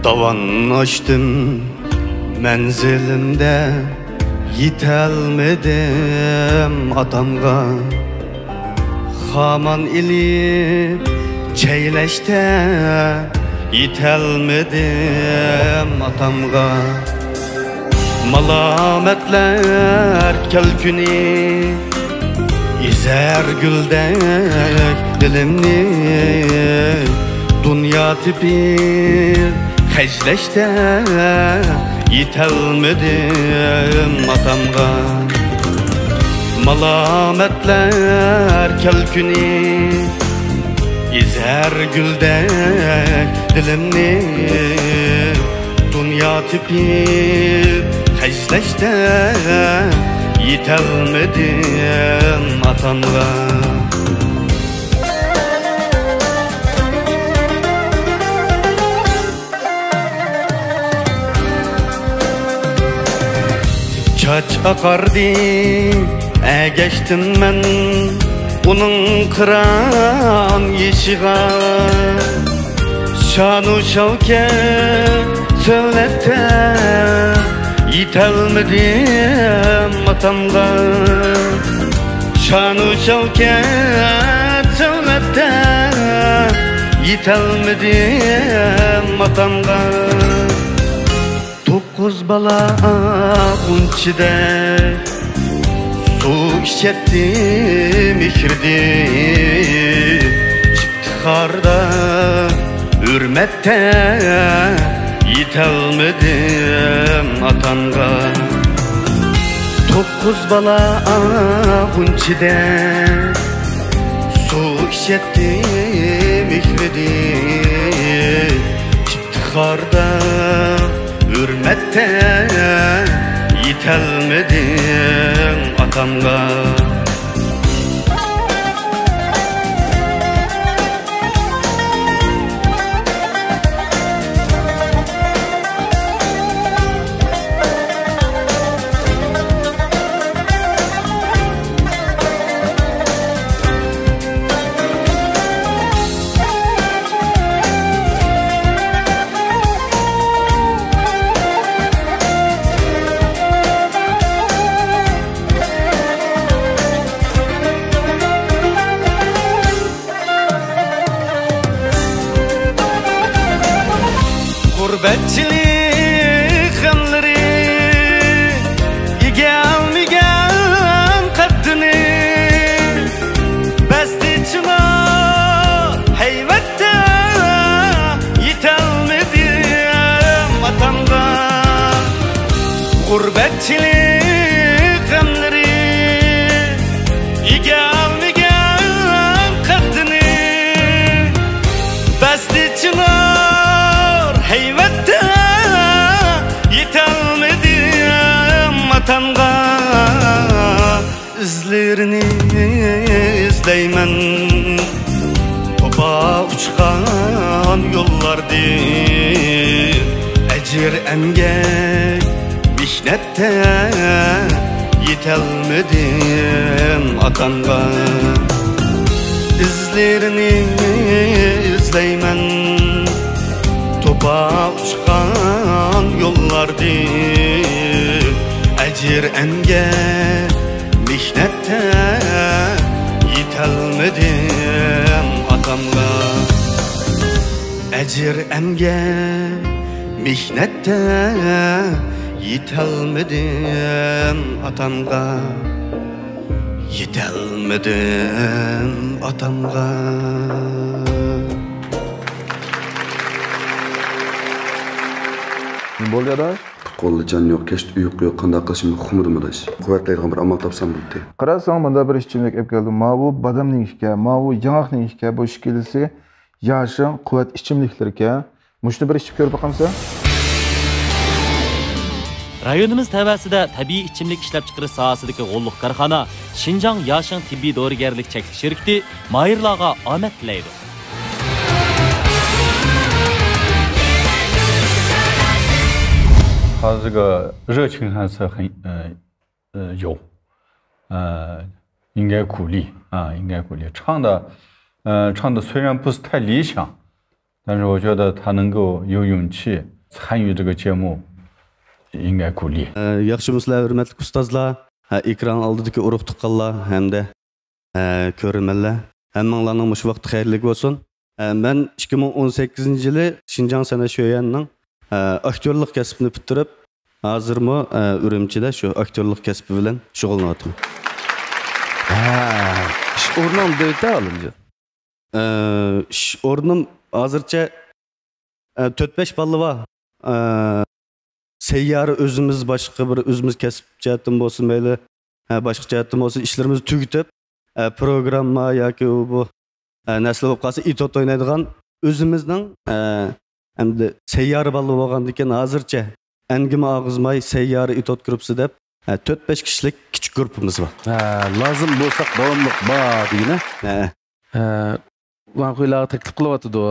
داۋان ئاشتىم مەنزىلىمدە، يېتەلمىدىم ئاتامغا. خامان ئېلىپ چەيلەشتە، يېتەلمىدىم ئاتامغا. مالامەتلەر كەلكۈنى ئېزەر گۈلدەك دىلىمنى. دۇنيا تېپىپ خەجلەشتە، يېتەلمىدىم ئاتامغا. مالامەتلەر كەلكۈنى ئېزەر گۈلدەك دىلىمنى. دۇنيا تېپىپ خەجلەشتە، يېتەلمىدىم ئاتامغا. چاچ ئاقاردى، ئەگەشتىم مەن ئۇنىڭ قىران يېشىغا. شانۇ شەۋكەت سۆلەتتە، يېتەلمىدىم ئاتامغا. شانۇ شەۋكەت سۆلەتتە، يېتەلمىدىم ئاتامغا. توققۇز بالا غۇنچىدەك سۇ ئىچەتتى مېھرىدىن. ئىپتىخاردا، ھۆرمەتتە يېتەلمىدىم ئاتامغا. توققۇز بالا غۇنچىدەك سۇ ئىچەتتى مېھرىدىن. ئىپتىخاردا، ھۆرمەتتە يېتەلمىدىم ئاتامغا. غۇربەتچىلىك غەملىرى ئىگىلىمىگەن قەددىنى. چىلىق غەملىرى ئىگە ئالمىگەن قەددىنى، بەستى چىنار ھەيۋەتتە، يېتەلمىدىم ئاتامغا. ئىزلىرىنى ئىزلەيمەن، توپا ئۇچقان يوللاردىن. ئەجىر ئەمگەك مېھنەتتە، يېتەلمىدىم ئاتامغا. ئىزلىرىنى ئىزلەيمەن، توپا ئۇچقان يوللاردىن. ئەجىر ئەمگەك مېھنەتتە، يېتەلمىدىم ئاتامغا. ئەجىر ئەمگەك مېھنەتتە، يېتەلمىدىم ئاتامغا. يېتەلمىدىم ئاتامغا. نېمە بولدى، ئاداش؟ پۇت-قولدا جان يوق، كەچتە ئۇيقۇ يوق، قانداق قىلىشىمنى ئۇقمىدىم، ئاداش. قۇۋۋەتلەيدىغان بىر ئامال تاپسام بولدى. قاراساڭ، مۇندا بىر ئىچىملىك ئېلىپ كەلدىم. ماۋۇ بادامنىڭ ئىكەن، ماۋۇ ياڭاقنىڭ ئىكەن، بۇ ئىككىلىسى ياشىڭ قۇۋۋەت ئىچىملىكلىرىكەن. مۇشۇنى بىر ئىچىپ كۆرۈپ باقامسەن؟ رايونىمىز تەۋەسىدە تەبىئىي ئىچىملىك ئىشلەپچىقىرىش ساھەسىدىكى غوللۇق كارخانا شىنجاڭ ياشىڭ تېببىي دورىگەرلىك چەكلىك شىركىتى ماھىرلارغا ئامەت تىلەيدۇ. 他这个热情还是很，呃，呃，有，呃，应该鼓励啊，应该鼓励。唱的，呃，唱的虽然不是太理想，但是我觉得他能够有勇气参与这个节目，应该鼓励。 ئە، ياخشىمۇسىلەر، ھۆرمەتلىك ئۇستازلار، ھە، ئېكران ئالدىدىكى ئۇرۇق-تۇغقانلار ھەمدە، ھە، كۆرۈرمەنلەر. ھەممىڭلارنىڭ مۇشۇ ۋاقتى خەيرلىك بولسۇن. ھە، مەن ئىككى مىڭ ئون سەككىزىنچى يىلى شىنجاڭ سەنئەت شۆيۈەنىنىڭ، ھە، ئاكتيورلۇق كەسپىنى پۈتتۈرۈپ، ھازىرمۇ، ئە، ئۈرۈمچىدە شۇ ئاكتيورلۇق كەسپى بىلەن شۇغۇللىنىۋاتىمەن. ھە، ئىش ئورنۇڭ دەيتە، ئالىمجان. ئە، ئىش ئورنۇم ھازىرچە، ئە، تۆت-بەش بالا بار. ئە، سەييارە ئۆزىمىز باشقا بىر ئۆزىمىز كەسىپ جەھەتتىن بولسۇن مەيلى، ئە، باشقا جەھەتتىن بولسۇن ئىشلىرىمىزنى تۈگىتىپ، ئە، پروگرامما ياكى ئۇ بۇ، ئە، نەرسىلەر بولۇپ قالسا ئېتوت ئوينايدىغان ئۆزىمىزنىڭ، ئە، ئەمدى سەييارە بالا بولغاندىكىن ھازىرچە ئەنگىمۇ ئاغزىماي سەييارە ئېتوت گۇرۇپپىسى دەپ، ئە، تۆت-بەش كىشىلىك كىچىك گۇرۇپپىمىز بار. ھە، لازىم بولساق داۋاملىق بار دېگىنە. ھە. ھە، ۋاڭخۇيلارغا تەكلىپ قىلىۋاتىدۇ.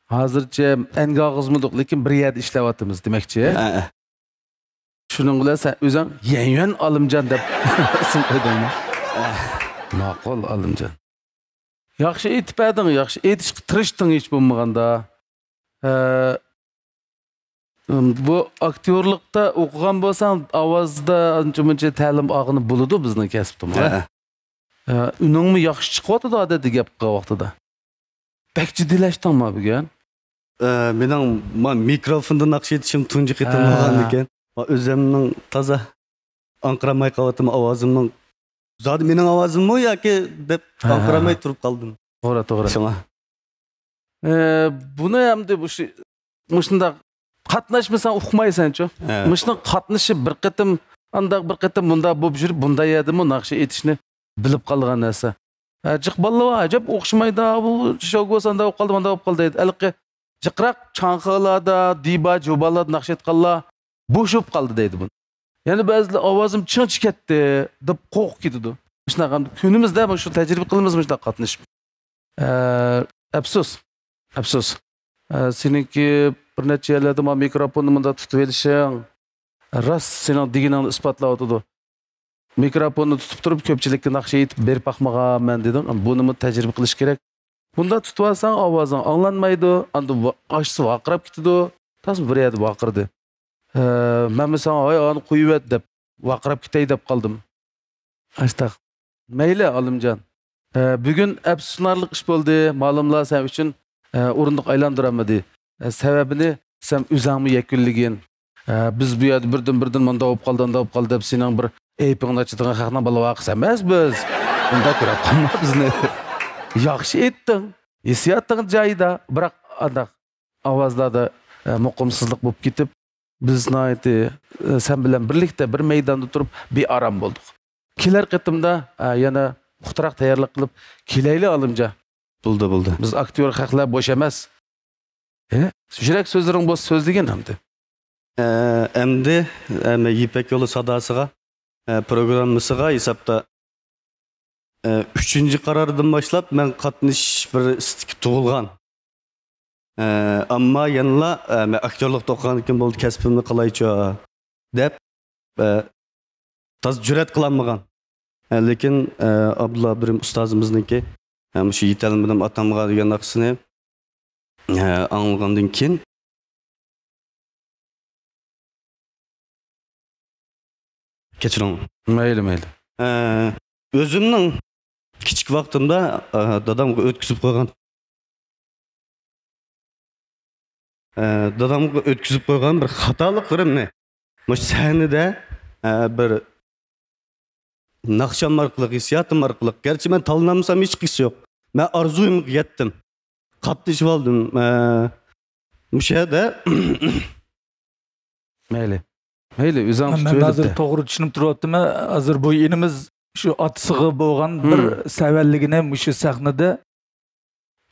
ھازىرچە ئەنگە ئاغزىمىدۇق، لېكىن بىر يەردە ئىشلەۋاتىمىز دېمەكچى. ھە، ھە. شۇنىڭ بىلەن سەن ئۆزۈڭ يەنيۈەن ئالىمجان دەپ ئىسىم قويدۇڭمۇ؟ ماقۇل، ئالىمجان. ياخشى ئېيتىپ بەردىڭ، ياخشى ئېيتىشقا تىرىشتىڭ ھېچ بولمىغاندا. ھە، بۇ ئاكتيورلۇقتا ئوقۇغان بولساڭ، ئاۋازدا ئانچە-مۇنچە تەلىم ئالغىنى بولىدۇ بىزنىڭ كەسىپتىمۇ. ھە. ھە، ئۈنۈڭمۇ ياخشى چىقىۋاتىدۇ ئادەتتە گەپ قىلغان ۋاقتىدا. بەك جىددىيلەشتىڭما بۈگۈن؟ ئە، مېنىڭ ما مىكروفوندا ناخشا ئېيتىشىم تۇنجى قېتىم ھە. بولغاندىكىن، ما ئۆزۈمنىڭ تازا ئاڭقىرالماي قالىۋاتىمەن ئاۋازىمنىڭ. زادى مېنىڭ ئاۋازىممۇ ياكى دەپ ھە، ھە، ئاڭقىرالماي ھە. تۇرۇپ قالدىم. توغرا، توغرا. شۇڭا. ئە، بۇنى ئەمدى مۇشۇ، مۇشۇنداق قاتناشمىساڭ ئۇقمايسەنچۇ. ھە. مۇشۇنىڭ قاتنىشىپ بىر قېتىم ئانداق، بىر قېتىم مۇنداق بولۇپ يۈرۈپ، بۇنداق يەردىمۇ ناخشا ئېيتىشنى بىلىپ قالغان نەرسە. ھە، جىق بالىلار بار، ئەجەب ئوخشىمايدۇ، بۇ شوگو ساندا بولۇپ قالدى، ماندا بولۇپ قالدى دەيدۇ. ھېلىقى جىقراق چاڭخىلاردا، دىبا، جۇبالاردا ناخشا ئېيتقانلار بوشىپ قالدى دەيدۇ بۇنى. يەنە بەزىلەر ئاۋازىم چىڭ چىكەتتى دەپ قورقۇپ كېتىدۇ. شۇنداق كۈنىمىزدە مۇشۇ تەجرىبە قىلىمىز، مۇشۇنداق قاتنىشىپ. ئە، ئەپسۇس، ئەپسۇس. ئە، سېنىڭكى بىر نەچچە يەرلەردە مانا مىكروفوننى مۇنداق تۇتۇۋېلىشىڭ راست سېنىڭ دېگىنىڭنى ئىسپاتلاۋاتىدۇ. مىكروفوننى تۇتۇپ تۇرۇپ كۆپچىلىككە ناخشا ئېيتىپ بېرىپ باقمىغانمەن دېدىڭ. بۇنىمۇ تەجرىبە قىلىش كېرەك. بۇنداق تۇتۇۋالساڭ ئاۋازىڭ ئاڭلانمايدۇ. ئاندىن ۋا-، ئاشسا ۋارقىراپ كېتىدۇ. تازا بىر يەردە ۋارقىرىدى. ھە، مەنمۇ ساڭا، «ھاي، ئانى قويۇۋەت» دەپ، ۋارقىراپ كېتەي دەپ قالدىم. ئاشتاق. مەيلى، ئالىمجان. ھە، بۈگۈن ئەپسۇسلىنارلىق ئىش بولدى. مالۇملار سەن ئۈچۈن، ھە، ئورۇندۇق ئايلاندۇرالمىدى. ھە، سەۋەبىنى سەن ئۆزەڭمۇ يەكۈنلىگىن. ھە، بىز بۇ يەردە بىردىن-بىردىن مۇنداق بولۇپ قالدى، ئۇنداق بولۇپ قالدى دەپ سېنىڭ بىر ئەيىبىڭنى ئاچىدىغان خەقنىڭ بالا ۋاقىسى ئەمەس بىز. ئۇنداق كۆرۈپ قالما بىزنى. ياخشى ئېيتتىڭ. ھېسسىياتىڭ جايىدا. بىراق ئانداق ئاۋازلاردا، ئە، مۇقىمسىزلىق بولۇپ كېتىپ، بىز ناھايىتى، ئە، سەن بىلەن بىرلىكتە بىر مەيداندا تۇرۇپ بىئارام بولدۇق. كېلەر قېتىمدا، ئە، يەنە پۇختىراق تەييارلىق قىلىپ كېلەيلى، ئالىمجان. بولدى، بولدى. بىز ئاكتيور خەقلەر بوش ئەمەس. ھە؟ يۈرەك سۆزلىرىڭ بولسا سۆزلىگىن ئەمدى. ئە، ئەمدى، ئە، يىپەك يولى ساداسىغا، ئە، پروگراممىسىغا ھېسابتا، ئە، ئۈچىنچى قارارىدىن باشلاپ مەن قاتنىشىش بىر ئىستىكى تۇغۇلغان. ئە، ئەمما يەنىلا، ئە، مەن ئاكتيورلۇقتا ئوقۇغاندىكىن بولدى، كەسپىمنى قىلايچۇ دەپ، ئە، تازا جۈرئەت قىلالمىغان. ئە، لېكىن، ئە، ئابدۇللا ئابدۇرېھىم ئۇستازىمىزنىڭكى، ئە، مۇشۇ يېتەلمىدىم ئاتامغا دېگەن ناخشىسىنى، ئە، ئاڭلىغاندىن كېيىن، كەچۈرۈڭ. مەيلى، مەيلى. ئە، ئۆزۈمنىڭ كىچىك ۋاقتىمدا، ئە، دادامغا ئۆتكۈزۈپ قويغان، ئە، دادامغا ئۆتكۈزۈپ قويغان بىر خاتالىقلىرىمنى مۇشۇ سەھنىدە، ئە، بىر ناخشام ئارقىلىق، ھېسسىياتىم ئارقىلىق، گەرچە مەن تاللىنالمىسام ھېچقىسى يوق. مەن ئارزۇيۇمغا يەتتىم. قاتنىشىۋالدىم. ئە، مۇشۇ يەردە مەيلى. مەيلى، ئۆزۈڭ مەن ھازىر توغرا چۈشىنىپ تۇرۇۋاتىمەن. ھازىر بۇ ئىنىمىز شۇ ئاتىسىغا بولغان بىر سەۋەنلىكىنى مۇشۇ سەھنىدە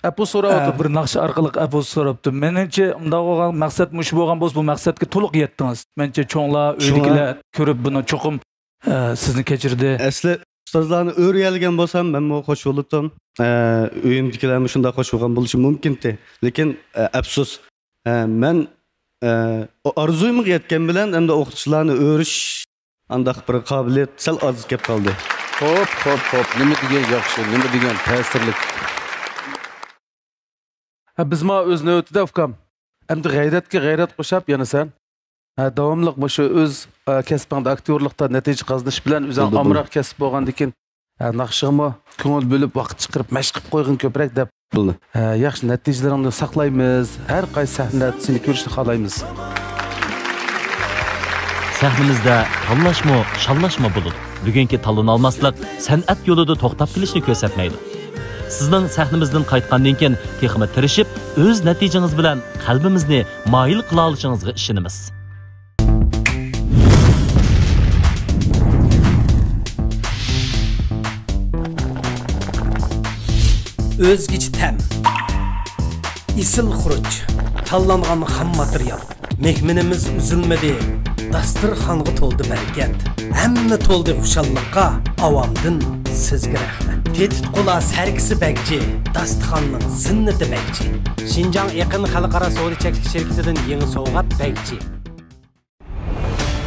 ئەپۇ سوراۋاتىدۇ. بىر ناخشا ئارقىلىق ئەپۇ سوراپتۇ. مېنىڭچە، ئۇنداق بولغان مەقسەت مۇشۇ بولغان بولسا، بۇ مەقسەتكە تولۇق يەتتىڭىز. مېنىڭچە، چوڭلار، ئۆيدىكىلەر كۆرۈپ بۇنى چوقۇم، ئە، سىزنى كەچۈردى. ئەسلى ئۇستازلارنى ئۆرۈيەلىگەن بولسام، مەنمۇ خوش بولاتتىم. ئە، ئۆيۈمدىكىلەرمۇ شۇنداق خوش بولغان بولۇشى مۇمكىنتى. لېكىن، ئە، ئەپسۇس، ئە، مەن، ئە، ئارزۇيۇمغا يەتكەن بىلەن ئەمدى ئوقۇتقۇچىلارنى ئۆرۈش ئانداق بىر قابىلىيەت سەل ئاز كەپ قالدى. خوپ، خوپ، خوپ. نېمە دېگەن ياخشى، نېمە دېگەن تەسىرلىك. ھە، بىزمۇ ئۆز نۆۋىتىدە، ئۇكام. ئەمدى غەيرەتكە غەيرەت قوشاپ يەنە سەن. ھە، داۋاملىق مۇشۇ ئۆز، ئە، كەسپىڭدە ئاكتيورلۇقتا نەتىجە قازىنىش بىلەن ئۆزۈڭ بولدى، بولدى. ئامراق كەسىپ بولغاندىكىن، ھە، ناخشىغىمۇ كۆڭۈل بۆلۈپ ۋاقىت چىقىرىپ مەشىق قىلىپ قويغىن كۆپرەك دەپ. بولدى. ھە، ياخشى نەتىجىلىرىڭنى ساقلايمىز. ھەر قايسى سەھنىلەردە سېنى كۆرۈشنى خالايمىز. سەھنىمىزدە تاللاشمۇ، شاللاشمۇ بولىدۇ. بۈگۈنكى تاللىنالماسلىق سەنئەت يولىدا توختاپ قېلىشنى كۆرسەتمەيدۇ. سىزنىڭ سەھنىمىزدىن قايتقاندىن كېيىن تېخىمۇ تىرىشىپ، ئۆز نەتىجىڭىز بىلەن قەلبىمىزنى مايىل قىلالىشىڭىزغا ئىشىنىمىز. ئۆزگىچە تەم، ئېسىل خۇرۇچ، تاللانغان خام ماتېرىيال. مېھمىنىمىز ئۈزۈلمىدى، داستىرخانغا تولدى بەرىكەت. ھەممە تولدى خۇشاللىققا، ئاۋامدىن سىزگە رەھمەت. تېتىتقۇلار سەركىسى بەگجى، داستىخاننىڭ زىننىتى بەگجى. شىنجاڭ ئېقىن خەلقئارا سودا چەكلىك شىركىتىدىن يېڭى سوۋغات بەگجى.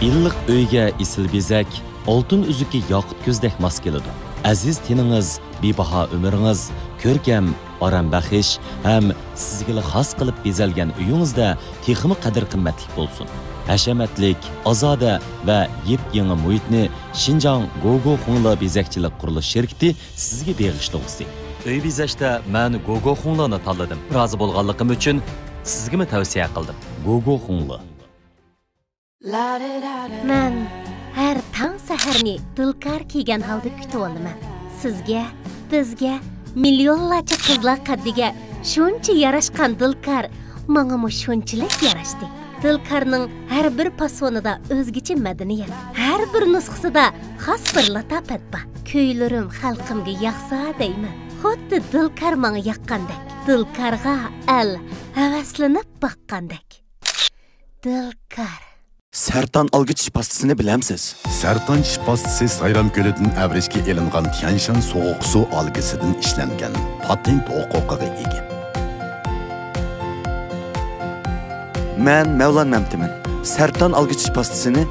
ئىللىق ئۆيگە ئېسىل بېزەك، ئالتۇن ئۈزۈكى ياقۇت كۆزدەك ماس كېلىدۇ. ئەزىز تېنىڭىز، بىباھا ئۆمرىڭىز، كۆركەم، ئارام بەخش ھەم سىزگىلا خاس قىلىپ بېزەلگەن ئۆيىڭىزدە تېخىمۇ قەدىر-قىممەتلىك بولسۇن. ھەشەمەتلىك، ئازادە ۋە يېپيېڭى مۇھىتنى شىنجاڭ گوگو خۇڭلې بېزەكچىلىك قۇرۇلۇش شىركىتى سىزگە بېغىشلىغۇسى. ئۆي بېزەشتە مەن گوگو خۇڭلېنى تاللىدىم. رازى بولغانلىقىم ئۈچۈن سىزگىمۇ تەۋسىيە قىلدىم. گوگو خۇڭلې. مەن ھەر تاڭ سەھەرنى دىلكار كىيگەن ھالدا كۈتۈۋالىمەن. سىزگە، بىزگە، مىليونلارچە قىزلار قەددىگە شۇنچە ياراشقان دىلكار ماڭىمۇ شۇنچىلىك ياراشتى. دىلكارنىڭ ھەر بىر پاسونىدا ئۆزگىچە مەدەنىيەت، ھەر بىر نۇسخىسىدا خاس بىر لاتاپەت بار. كۈيلىرىم خەلقىمگە ياقسا دەيمەن، خۇددى دىلكار ماڭا ياققاندەك، دىلكارغا ئەل ھەۋەسلىنىپ باققاندەك. دىلكار. سەرتان ئالگۈ چىش پاستىسىنى بىلەمسىز؟ سەرتان چىش پاستىسى سايرام كۆلىدىن ئەۋرىشكە ئېلىنغان تيەنشان سوغۇق سۇ ئالگىسىدىن ئىشلەنگەن، پاتېنت ھوقۇقىغا ئىگە. مەن مەۋلان مەمتىمىن. سەرتان ئالگۈ چىش پاستىسىنى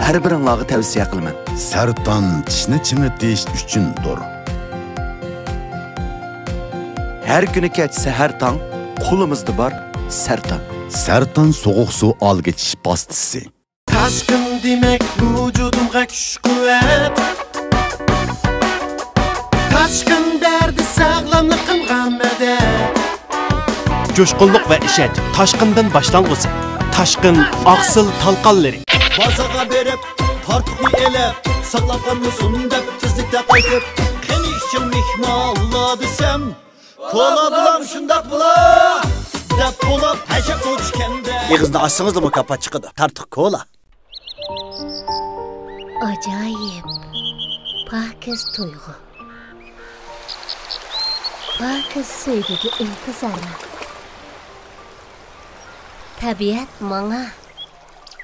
ھەر بىرىڭلارغا تەۋسىيە قىلىمەن. سەرتان چىشنى چىڭىتىش ئۈچۈندۇر. ھەر كۈنى كەچ سەھەر تاڭ، قولىمىزدا بار سەرتان. سەرتان سوغۇق سۇ ئالگۈ چىش پاستىسى. تاشقىن دېمەك ۋۇجۇدۇمغا كۈچ-قۇۋۋەت. تاشقىن بەردى ساغلاملىقىمغا مەدەت. جۇشقۇنلۇق ۋە ئىشەنچ تاشقىندىن باشلانغۇسى. تاشقىن ئاقسىل تالقانلىرى. بازارغا بېرىپ، تارتۇقنى ئېلىپ، ساقلاپ قالمىسۇن دەپ تېزلىكتە قايتىپ، قېنى ئىچىڭ مېھمانلار دېسەم، كولا بولام شۇنداق بولا، دەپ بولاپ ھەشەپ ئۇچكەندە. ئېغىزنى ئاچسىڭىزلا مۇكاپات چىقىدۇ. تارتۇق كولا. ئاجايىپ، پاكىز تۇيغۇ. پاكىز سۆيگۈگە ئىنتىزارلىق. تەبىئەت ماڭا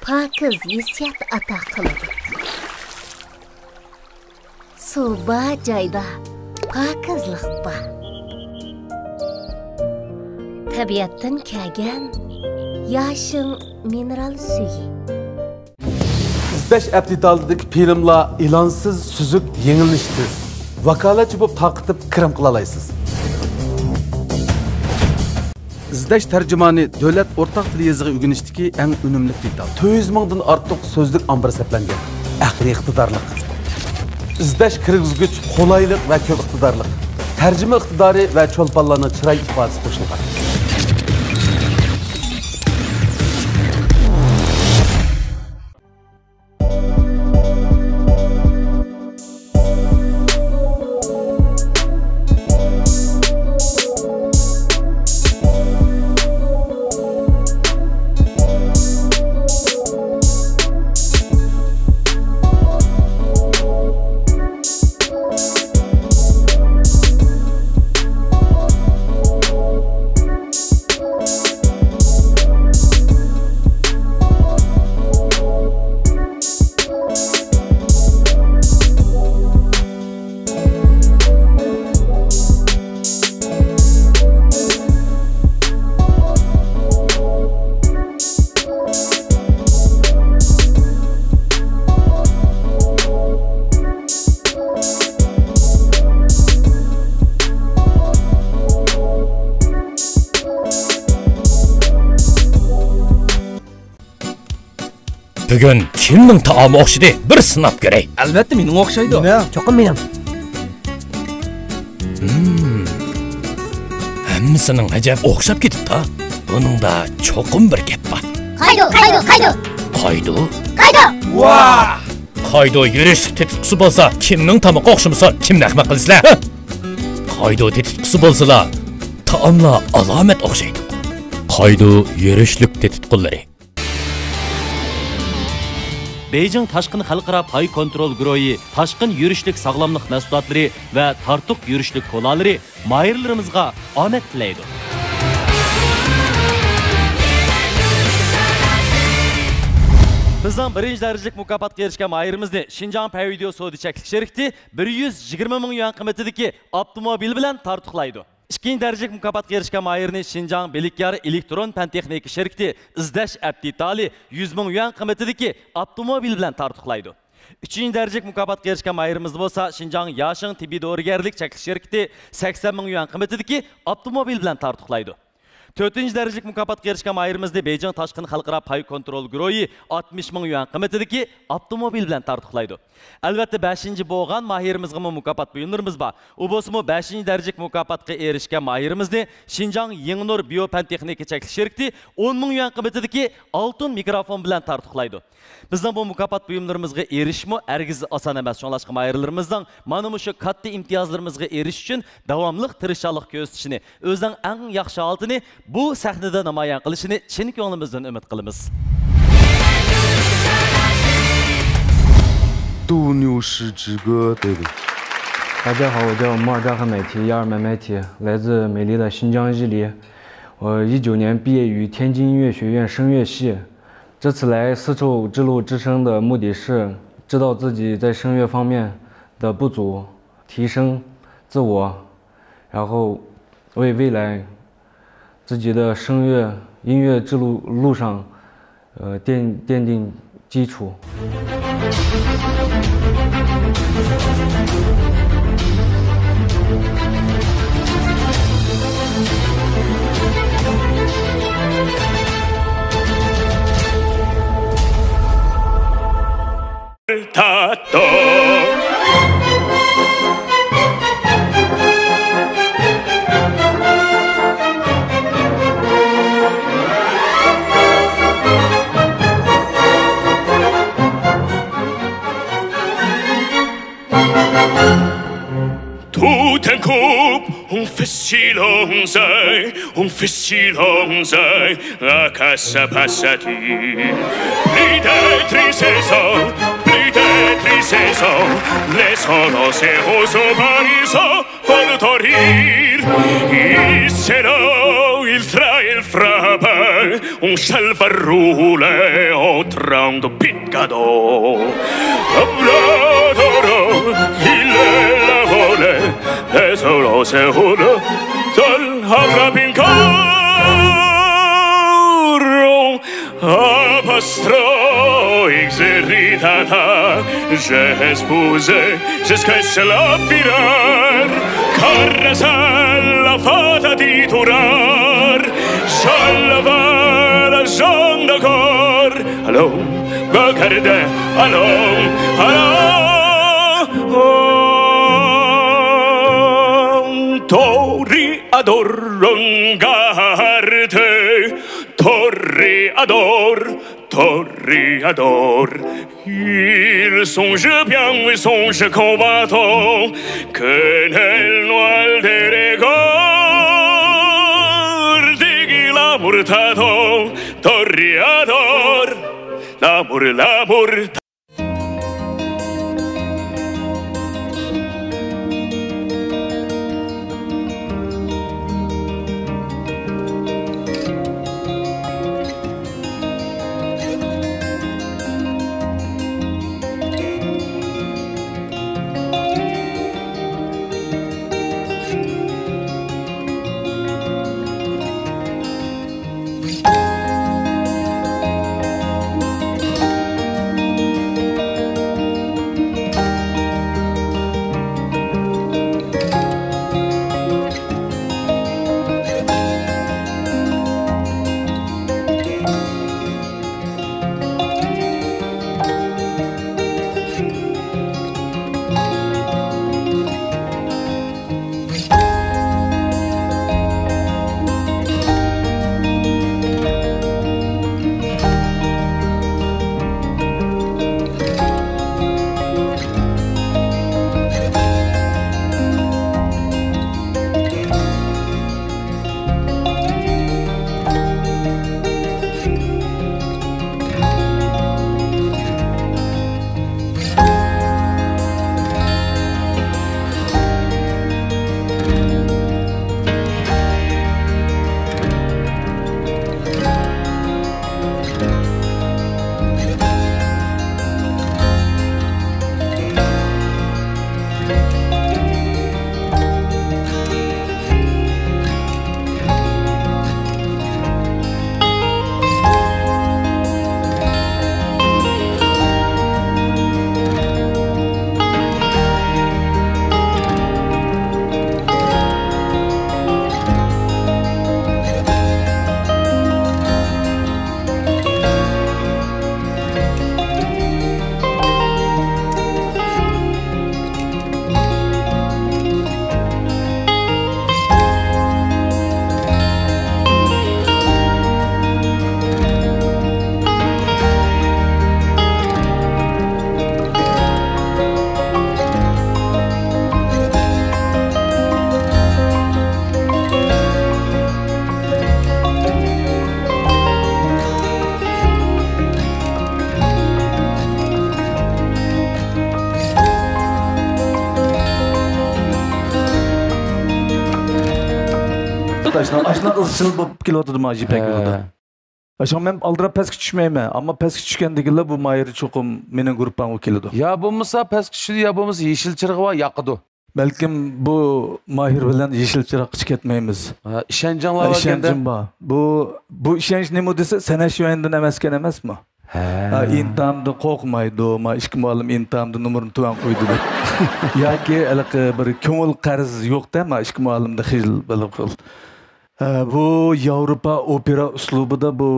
پاكىز ھېسسىيات ئاتا قىلىدۇ. سۇ بار جايدا پاكىزلىق بار. تەبىئەتتىن كەلگەن ياشىڭ مىنېرال سۈيى. ئىزدەش ئەپ دېتالىدىكى فىلىملار ئېلانسىز، سۈزۈك، يېڭىلىنىشى تېز. ۋاكالەتچى بولۇپ تارقىتىپ كىرىم قىلالايسىز. ئىزدەش تەرجىمانى دۆلەت ئورتاق تىل يېزىقى ئۆگىنىشتىكى ئەڭ ئۈنۈملۈك دېتال. تۆت يۈز مىڭدىن ئارتۇق سۆزلۈك ئامبىرى سەپلەنگەن. ئەقلىي ئىقتىدارلىق. ئىزدەش كىرگۈزگۈچ قولايلىق ۋە كۆپ ئىقتىدارلىق. تەرجىمە ئىقتىدارى ۋە چولپانلارنىڭ چىراي ئىپادىسى قوشۇلغان. بۈگۈن كىمنىڭ تائامى ئوخشىدى؟ بىر سىناپ كۆرەي. ئەلۋەتتە، مېنىڭ ئوخشايدۇ. نېمە؟ چوقۇم مېنىڭ. ھىم. ھەممىسىنىڭ ئەجەب ئوخشاپ كېتىپتۇ. بۇنىڭدا چوقۇم بىر گەپ بار. قايدۇ، قايدۇ، قايدۇ. قايدۇ؟ قايدۇ. ۋاھ! قايدۇ يۈرۈشلۈك تېتىتقۇسى بولسا، كىمنىڭ تامىقى ئوخشىمىسۇن؟ كىمنى ئەخمەق قىلىسىلەر؟ ھە؟ قايدۇ تېتىتقۇسى بولسىلا، تائاملار ئالامەت ئوخشايدۇ. قايدۇ يۈرۈشلۈك تېتىتقۇلىرى. بېيجىڭ تاشقىن خەلقئارا پاي كونترول گۇرۇھى تاشقىن يۈرۈشلۈك ساغلاملىق مەھسۇلاتلىرى ۋە تارتۇق يۈرۈشلۈك كولالىرى ماھىرلىرىمىزغا ئامەت تىلەيدۇ. بىزنىڭ بىرىنچى دەرىجىلىك مۇكاپاتقا ئېرىشكەن ماھىرىمىزنى شىنجاڭ پەيۋىدېئو سودا چەكلىك شىركىتى بىر يۈز يىگىرمە مىڭ يۈەن قىممىتىدىكى ئاپتوموبىل بىلەن تارتۇقلايدۇ. ئىككىنچى دەرىجىلىك مۇكاپاتقا ئېرىشكەن ماھىرنى شىنجاڭ بىلىكيار ئېلېكترون پەن تېخنىكا شىركىتى ئىزدەش ئەپ دېتالى يۈز مىڭ يۈەن قىممىتىدىكى ئاپتوموبىل بىلەن تارتۇقلايدۇ. ئۈچىنچى دەرىجىلىك مۇكاپاتقا ئېرىشكەن ماھىرىمىز بولسا شىنجاڭ ياشىڭ تېببىي دورىگەرلىك چەكلىك شىركىتى سەكسەن مىڭ يۈەن قىممىتىدىكى ئاپتوموبىل بىلەن تارتۇقلايدۇ. تۆتىنچى دەرىجىلىك مۇكاپاتقا ئېرىشكەن ماھىرىمىزنى بېيجىڭ تاشقىن خەلقئارا پاي كونترول گۇرۇھى ئاتمىش مىڭ يۈەن قىممىتىدىكى ئاپتوموبىل بىلەن تارتۇقلايدۇ. ئەلۋەتتە، بەشىنچى بولغان ماھىرىمىزغىمۇ مۇكاپات بۇيۇملىرىمىز بار. ئۇ بولسىمۇ بەشىنچى دەرىجىلىك مۇكاپاتقا ئېرىشكەن ماھىرىمىزنى شىنجاڭ يېڭىنۇر بىيو پەن تېخنىكا چەكلىك شىركىتى ئون مىڭ يۈەن قىممىتىدىكى ئالتۇن مىكروفون بىلەن تارتۇقلايدۇ. بىزنىڭ بۇ مۇكاپات بۇيۇملىرىمىزغا ئېرىشىشمۇ ھەرگىز ئاسان ئەمەس. شۇڭلاشقا ماھىرلىرىمىزنىڭ مانا مۇشۇ كاتتا ئىمتىيازلىرىمىزغا ئېرىشىش ئۈچۈن داۋاملىق تىرىشچانلىق كۆرسىتىشىنى، ئۆزىنىڭ ئەڭ ياخشى ھالىتىنى بۇ سەھنىدە نامايان قىلىشىنى چىن كۆڭلىمىزدىن ئۈمىد قىلىمىز. 斗牛士之歌，对对。大家好，我叫莫扎赫买提，亚尔买买提，来自美丽的新疆伊犁。我一九年毕业于天津音乐学院声乐系。这次来丝绸之路之声的目的是知道自己在声乐方面的不足，提升自我，然后为未来自己的声乐音乐之路路上，呃，奠奠定基础。 Tout d'un coup, on fait Si lonzai, un fessilongsai, a casa passati. Plite triseso, plite triseso, le solo se oso pariso, poltorir. Isero il tra il frapa, un salvarule, o trando piccado. Abradoro, il lavole, e solo se uno sol avrà pincoro. Apostro ixeritata, je spuse, je squesse la firar, carrasella fata di turar, sciallavara zonda cor, allo, bacarde, allo, allo. Tori ador rongarde, tori ador, tori ador. Il songe bien, il songe combattant, que nel noir de regordi l'amour t'attend, tori ador, l'amour, l'amour. ئاشۇنداق، ئاشۇنداق ئىزچىل بولۇپ كېلىۋاتىدۇ مانا يىپەك يولىدا. ھە. شۇڭا مەن ئالدىراپ پەسكە چۈشمەيمەن. ئەمما پەسكە چۈشكەندىكىنلا بۇ ماھىر چوقۇم مېنىڭ گۇرۇپپامغا كېلىدۇ. يا بولمىسا پەسكە چۈشىدۇ، يا بولمىسا يېشىل چىرىغى بار ياقىدۇ. بەلكىم بۇ ماھىر بىلەن يېشىل چىراغقىچە كەتمەيمىز. ھە، ئىشەنچىڭ بار ئىكەندە. ئىشەنچىم بار. بۇ، بۇ ئىشەنچ نېمە دېسە، سەنئەت شۇ ياندىن ئەمەسكەن ئەمەسمۇ؟ ھە. ھە، ئىنتىھامدا قورقمايدۇ، ما ئىككى مۇئەللىم ئىنتىھامدا نومۇرنى تۆۋەن قويدى دەپ. ياكى ھېلىقى بىر كۆڭۈل قەرز يوقتە، ما ئىككى مۇئەللىمدە خىجىل بىر خىل. ھە، بۇ ياۋروپا ئوپېرا ئۇسلۇبىدا بۇ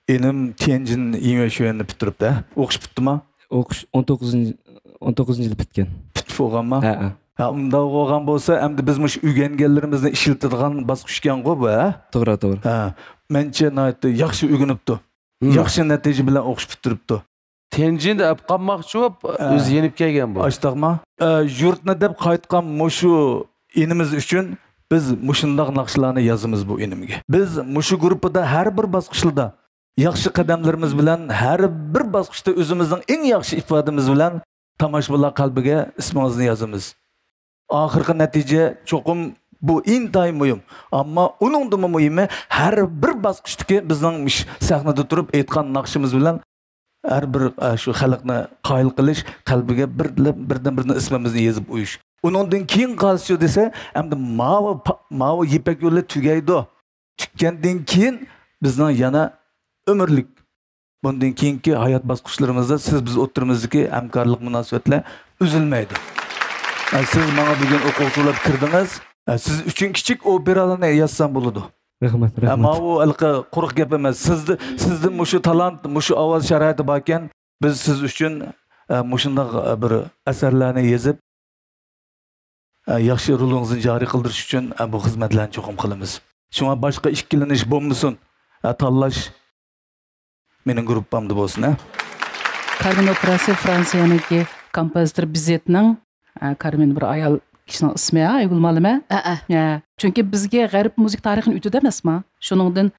ئىنىم تيەنجىن يىڭيۈەنشۈەننى پۈتتۈرۈپتۇ، ھە؟ ئوقۇش پۈتتىما؟ ئوقۇش ئون توققۇزىنچى، ئون توققۇزىنچى يىلى پۈتكەن. پۈتۈپ بولغانما؟ ھەئە. ھە، ئۇنداق بولغان بولسا، ئەمدى بىز مۇشۇ ئۆگەنگەنلىرىمىزنى ئىشلىتىدىغان باسقۇچكەنغۇ بۇ، ھە؟ توغرا، توغرا. ھە، مەنچە ناھايىتى ياخشى ئۆگىنىپتۇ. ھىم. ياخشى نەتىجە بىلەن ئوقۇش پۈتتۈرۈپتۇ. تيەنجىندە ئەپ قالماقچى بولۇپ، ھە. ئۆزى يېنىپ كەلگەن بۇ. ئاشتاقما؟ ئە، يۇرتنى دەپ قايتقان مۇشۇ ئىنىمىز ئۈچۈن بىز مۇشۇنداق ناخشىلارنى يازىمىز بۇ ئىنىمگە. بىز مۇشۇ گۇرۇپپىدا ھەر بىر باسقۇچلىردا ياخشى قەدەملىرىمىز بىلەن، ھەر بىر باسقۇچتا ئۆزىمىزنىڭ ئەڭ ياخشى ئىپادىمىز بىلەن تاماشىبىنلار قەلبىگە ئىسمىڭىزنى يازىمىز. ئاخىرقى نەتىجە چوقۇم بۇ ئىنتايىن مۇھىم. ئەمما ئۇنىڭدىنمۇ مۇھىمى، ھەر بىر باسقۇچتىكى بىزنىڭ مۇش-، سەھنىدە تۇرۇپ ئېيتقان ناخشىمىز بىلەن ھەر بىر، ئە، شۇ خەلقنى قايىل قىلىش، قەلبىگە بىردىن، بىردىن، بىردىن ئىسمىمىزنى يېزىپ قويۇش. ئۇنىڭدىن كېيىن قالسىچۇ دېسە، ئەمدى ماۋۇ پا-، ماۋۇ يىپەك يولى تۈگەيدۇ. تۈگىگەندىن كېيىن بىزنىڭ يەنە ئۆمۈرلۈك، بۇندىن كېيىنكى ھايات باسقۇچلىرىمىزدا سىز بىز ئوتتۇرىمىزدىكى ھەمكارلىق مۇناسىۋەتلەر ئۈزۈلمەيدۇ. ئە، سىز ماڭا بۈگۈن ئوقۇغۇچى بولۇپ كىردىڭىز. ئە، سىز ئۈچۈن كىچىك ئوپېرالارنى يازسام بولىدۇ. رەھمەت، ئە، رەھمەت. ماۋۇ ھېلىقى قۇرۇق گەپ ئەمەس. سىزدە، سىزدە مۇشۇ تالانت، مۇشۇ ئاۋاز شارائىتى باركەن، بىز سىز ئۈچۈن، ئە، مۇشۇنداق، ئە، بىر ئەسەرلەرنى يېزىپ، ئە، ياخشى رولىڭىزنى جارى قىلدۇرۇش ئۈچۈن، ئە، بۇ خىزمەتلەرنى چوقۇم قىلىمىز. شۇڭا باشقا ئىككىلىنىش بولمىسۇن. ئە، تاللاش مېنىڭ گۇرۇپپامدا بولسۇن، ھە؟ كارمېن ئوپېراسى فرانسىيەنىڭكى كومپوزىتور بىزېتنىڭ، ئە، كارمېن بىر ئايال كىشىنىڭ ئىسمى، ھە، ئايگۈل مالىمە؟ ھەئە. ھە. چۈنكى بىزگە غەرب مۇزىكا تارىخىنى ئۆتىدۇ ئەمەسما؟ شۇنىڭدىن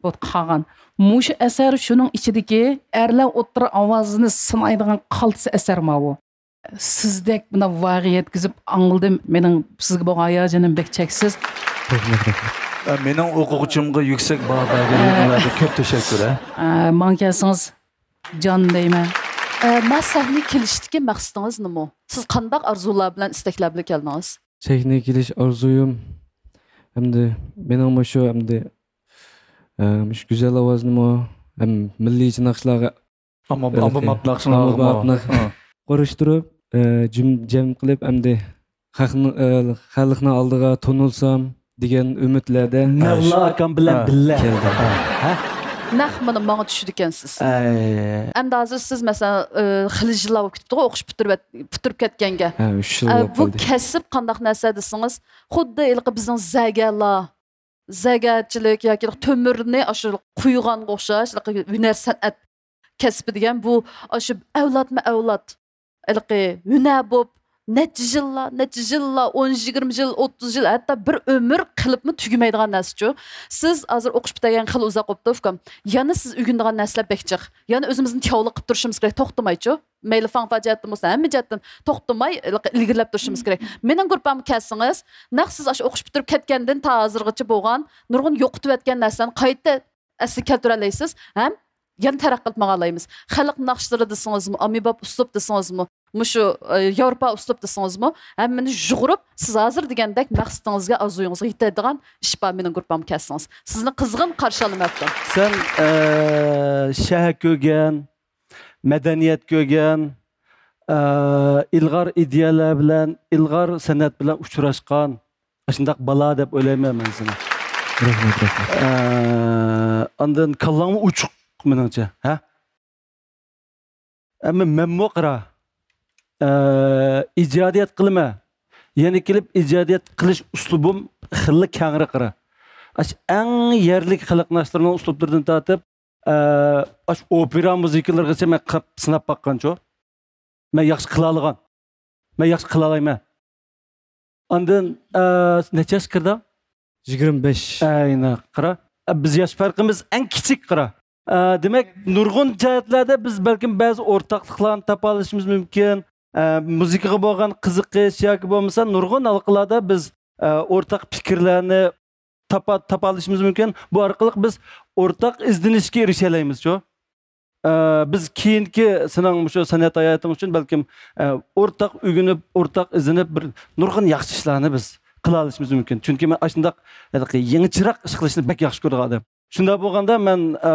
بۇ قالغان. مۇشۇ ئەسەر شۇنىڭ ئىچىدىكى ئەرلەر ئوتتۇرا ئاۋازىنى سىنايدىغان قالتىس ئەسەر ماۋۇ. سىزدەك مانا ۋايغا يەتكۈزۈپ ئاڭلىدىم. مېنىڭ سىزگە بولغان ھاياجىنىم بەك چەكسىز. رەھمەت، رەھمەت. ئە، مېنىڭ ئوقۇغۇچىمغا يۈكسەك باھا بەرگەنلىكىڭلارغا كۆپ تەشەككۈر، ھە. ئە، ماڭا كەلسىڭىز جان دەيمەن. ئە، مەن سەھنىگە كېلىشتىكى مەقسىتىڭىز نېمە؟ سىز قانداق ئارزۇلار بىلەن، ئىستەكلەر بىلەن كەلدىڭىز؟ سەھنىگە كېلىش ئارزۇيۇم، ئەمدى مېنىڭ مۇشۇ، ئەمدى، ئە، مۇشۇ گۈزەل ئاۋازنىمۇ، ھەم مىللىيچە ناخشىلارغا ئامما، ئامما ماپناق شۇڭا. قۇرۇشتۇرۇپ، ئە، جۈم-، جەم قىلىپ، ئەمدى خەقنىڭ، ئە، خەلقنىڭ ئالدىغا تونۇلسام دېگەن ئۈمىدلەردە. مەۋلا ئاكام بىلەن بىللە. كەلدىم. ھە؟ نەق مانا ماڭا چۈشىدىكەنسىز. ئەي. ئەمدى ھازىر سىز، مەسىلەن، ئە، خېلى يىللار بولۇپ كېتىپتىغۇ، ئوقۇش پۈتتۈرۈپ، پۈتتۈرۈپ كەتكەنگە. ھە، ئۈچ يىل ئە، بولۇپ بۇ قالدى. كەسىپ قانداق نەرسە دېسىڭىز، خۇددى ھېلىقى بىزنىڭ زەگەرلار، زەگەرچىلىك ياكى تۆمۈرنى ئاشۇ قۇيغانغا ئوخشاش، ھېلىقى ھۈنەر سەنئەت كەسپى دېگەن بۇ ئاشۇ ئەۋلادمۇ ئەۋلاد ھېلىقى ھۈنەر بولۇپ، نەچچە يىللار، نەچچە يىللار، ئون، يىگىرمە يىل، ئوتتۇز يىل، ھەتتا بىر ئۆمۈر قىلىپمۇ تۈگىمەيدىغان نەرسىچۇ. سىز ھازىر ئوقۇش پۈتتۈرگەن خېلى ئۇزاق بوپتۇ، ئۇكام. يەنە سىز ئۆگىنىدىغان نەرسىلەر بەك جىق. يەنە ئۆزىمىزنى تېخىۋالا قىلىپ تۇرۇشىمىز كېرەك، توختىمايچۇ. مەيلى فاڭفا جەھەتتىن بولسۇن، ھەممە جەھەتتىن توختىماي ئىلگىرىلەپ تۇرۇشىمىز كېرەك. مېنىڭ گۇرۇپپامغا كەلسىڭىز، نەق سىز ئاشۇ ئوقۇش پۈتتۈرۈپ كەتكەندىن تا ھازىرغىچە بولغان نۇرغۇن يوقىتىۋەتكەن نەرسىلەرنى قايتا ئەسلىگە كەلتۈرەلەيسىز ھەم يەنە تەرەققىي قىلىپ ماڭالايمىز. خەلق ناخشىلىرى دېسىڭىزمۇ، ئاممىباب ئۇسلۇب دېسىڭىزمۇ، مۇشۇ، ئە، ياۋروپا ئۇسلۇب دېسىڭىزمۇ، ھەممىنى يۇغۇرۇپ، سىز ھازىر دېگەندەك مەقسىتىڭىزگە، ئارزۇيىڭىزغا يېتەلەيدىغان ئىش بار مېنىڭ گۇرۇپپامغا كەلسىڭىز. سىزنى قىزغىن قارشى ئالىمەن. سەن، ئە، شەھەر كۆرگەن، مەدەنىيەت كۆرگەن، ئە، ئىلغار ئىدىيەلەر بىلەن، ئىلغار سەنئەت بىلەن ئۇچراشقان ئاشۇنداق بالا دەپ ئويلايمەن مەن سېنى. رەھمەت، رەھمەت. ئە، ئاندىن كاللاڭمۇ ئوچۇق مېنىڭچە، ھە؟ ئەمما مەنمۇ قارا، ئە، ئىجادىيەت قىلىمەن. يەنە كېلىپ ئىجادىيەت قىلىش ئۇسلۇبۇم خېلى كەڭرى قارا. ئاشۇ ئەڭ يەرلىك خەلق ناخشىلىرىنىڭ ئۇسلۇبلىرىدىن تارتىپ، ئە، ئاشۇ ئوپېرا مۇزىكىلىرىغىچە مەن قىلىپ سىناپ باققانچۇ. مەن ياخشى قىلالىغان. مەن ياخشى قىلالايمەن. ئاندىن، ئە، نەچچە ياشقا كىردىڭ؟ يىگىرمە بەش. ئەينە، قارا. ئە، بىز ياش پەرقىمىز ئەڭ كىچىك، قارا. ئە، دېمەك، نۇرغۇن جەھەتلەردە بىز بەلكىم بەزى ئورتاقلىقلارنى تاپالىشىمىز مۇمكىن. ئە، مۇزىكىغا بولغان قىزىقىش ياكى بولمىسا نۇرغۇن ھالقىلاردا بىز، ئە، ئورتاق پىكىرلەرنى تاپا-، تاپالىشىمىز مۇمكىن. بۇ ئارقىلىق بىز ئورتاق ئىزدىنىشكە ئېرىشەلەيمىزچۇ. ئە، بىز كېيىنكى سېنىڭ مۇشۇ سەنئەت ھاياتىڭ ئۈچۈن بەلكىم، ئە، ئورتاق ئۆگىنىپ، ئورتاق ئىزدىنىپ، بىر نۇرغۇن ياخشى ئىشلارنى بىز قىلالىشىمىز مۇمكىن. چۈنكى مەن ئاشۇنداق ھېلىقى يېڭىچىراق ئىش قىلىشنى بەك ياخشى كۆرىدىغان ئادەم. شۇنداق بولغاندا مەن، ئە،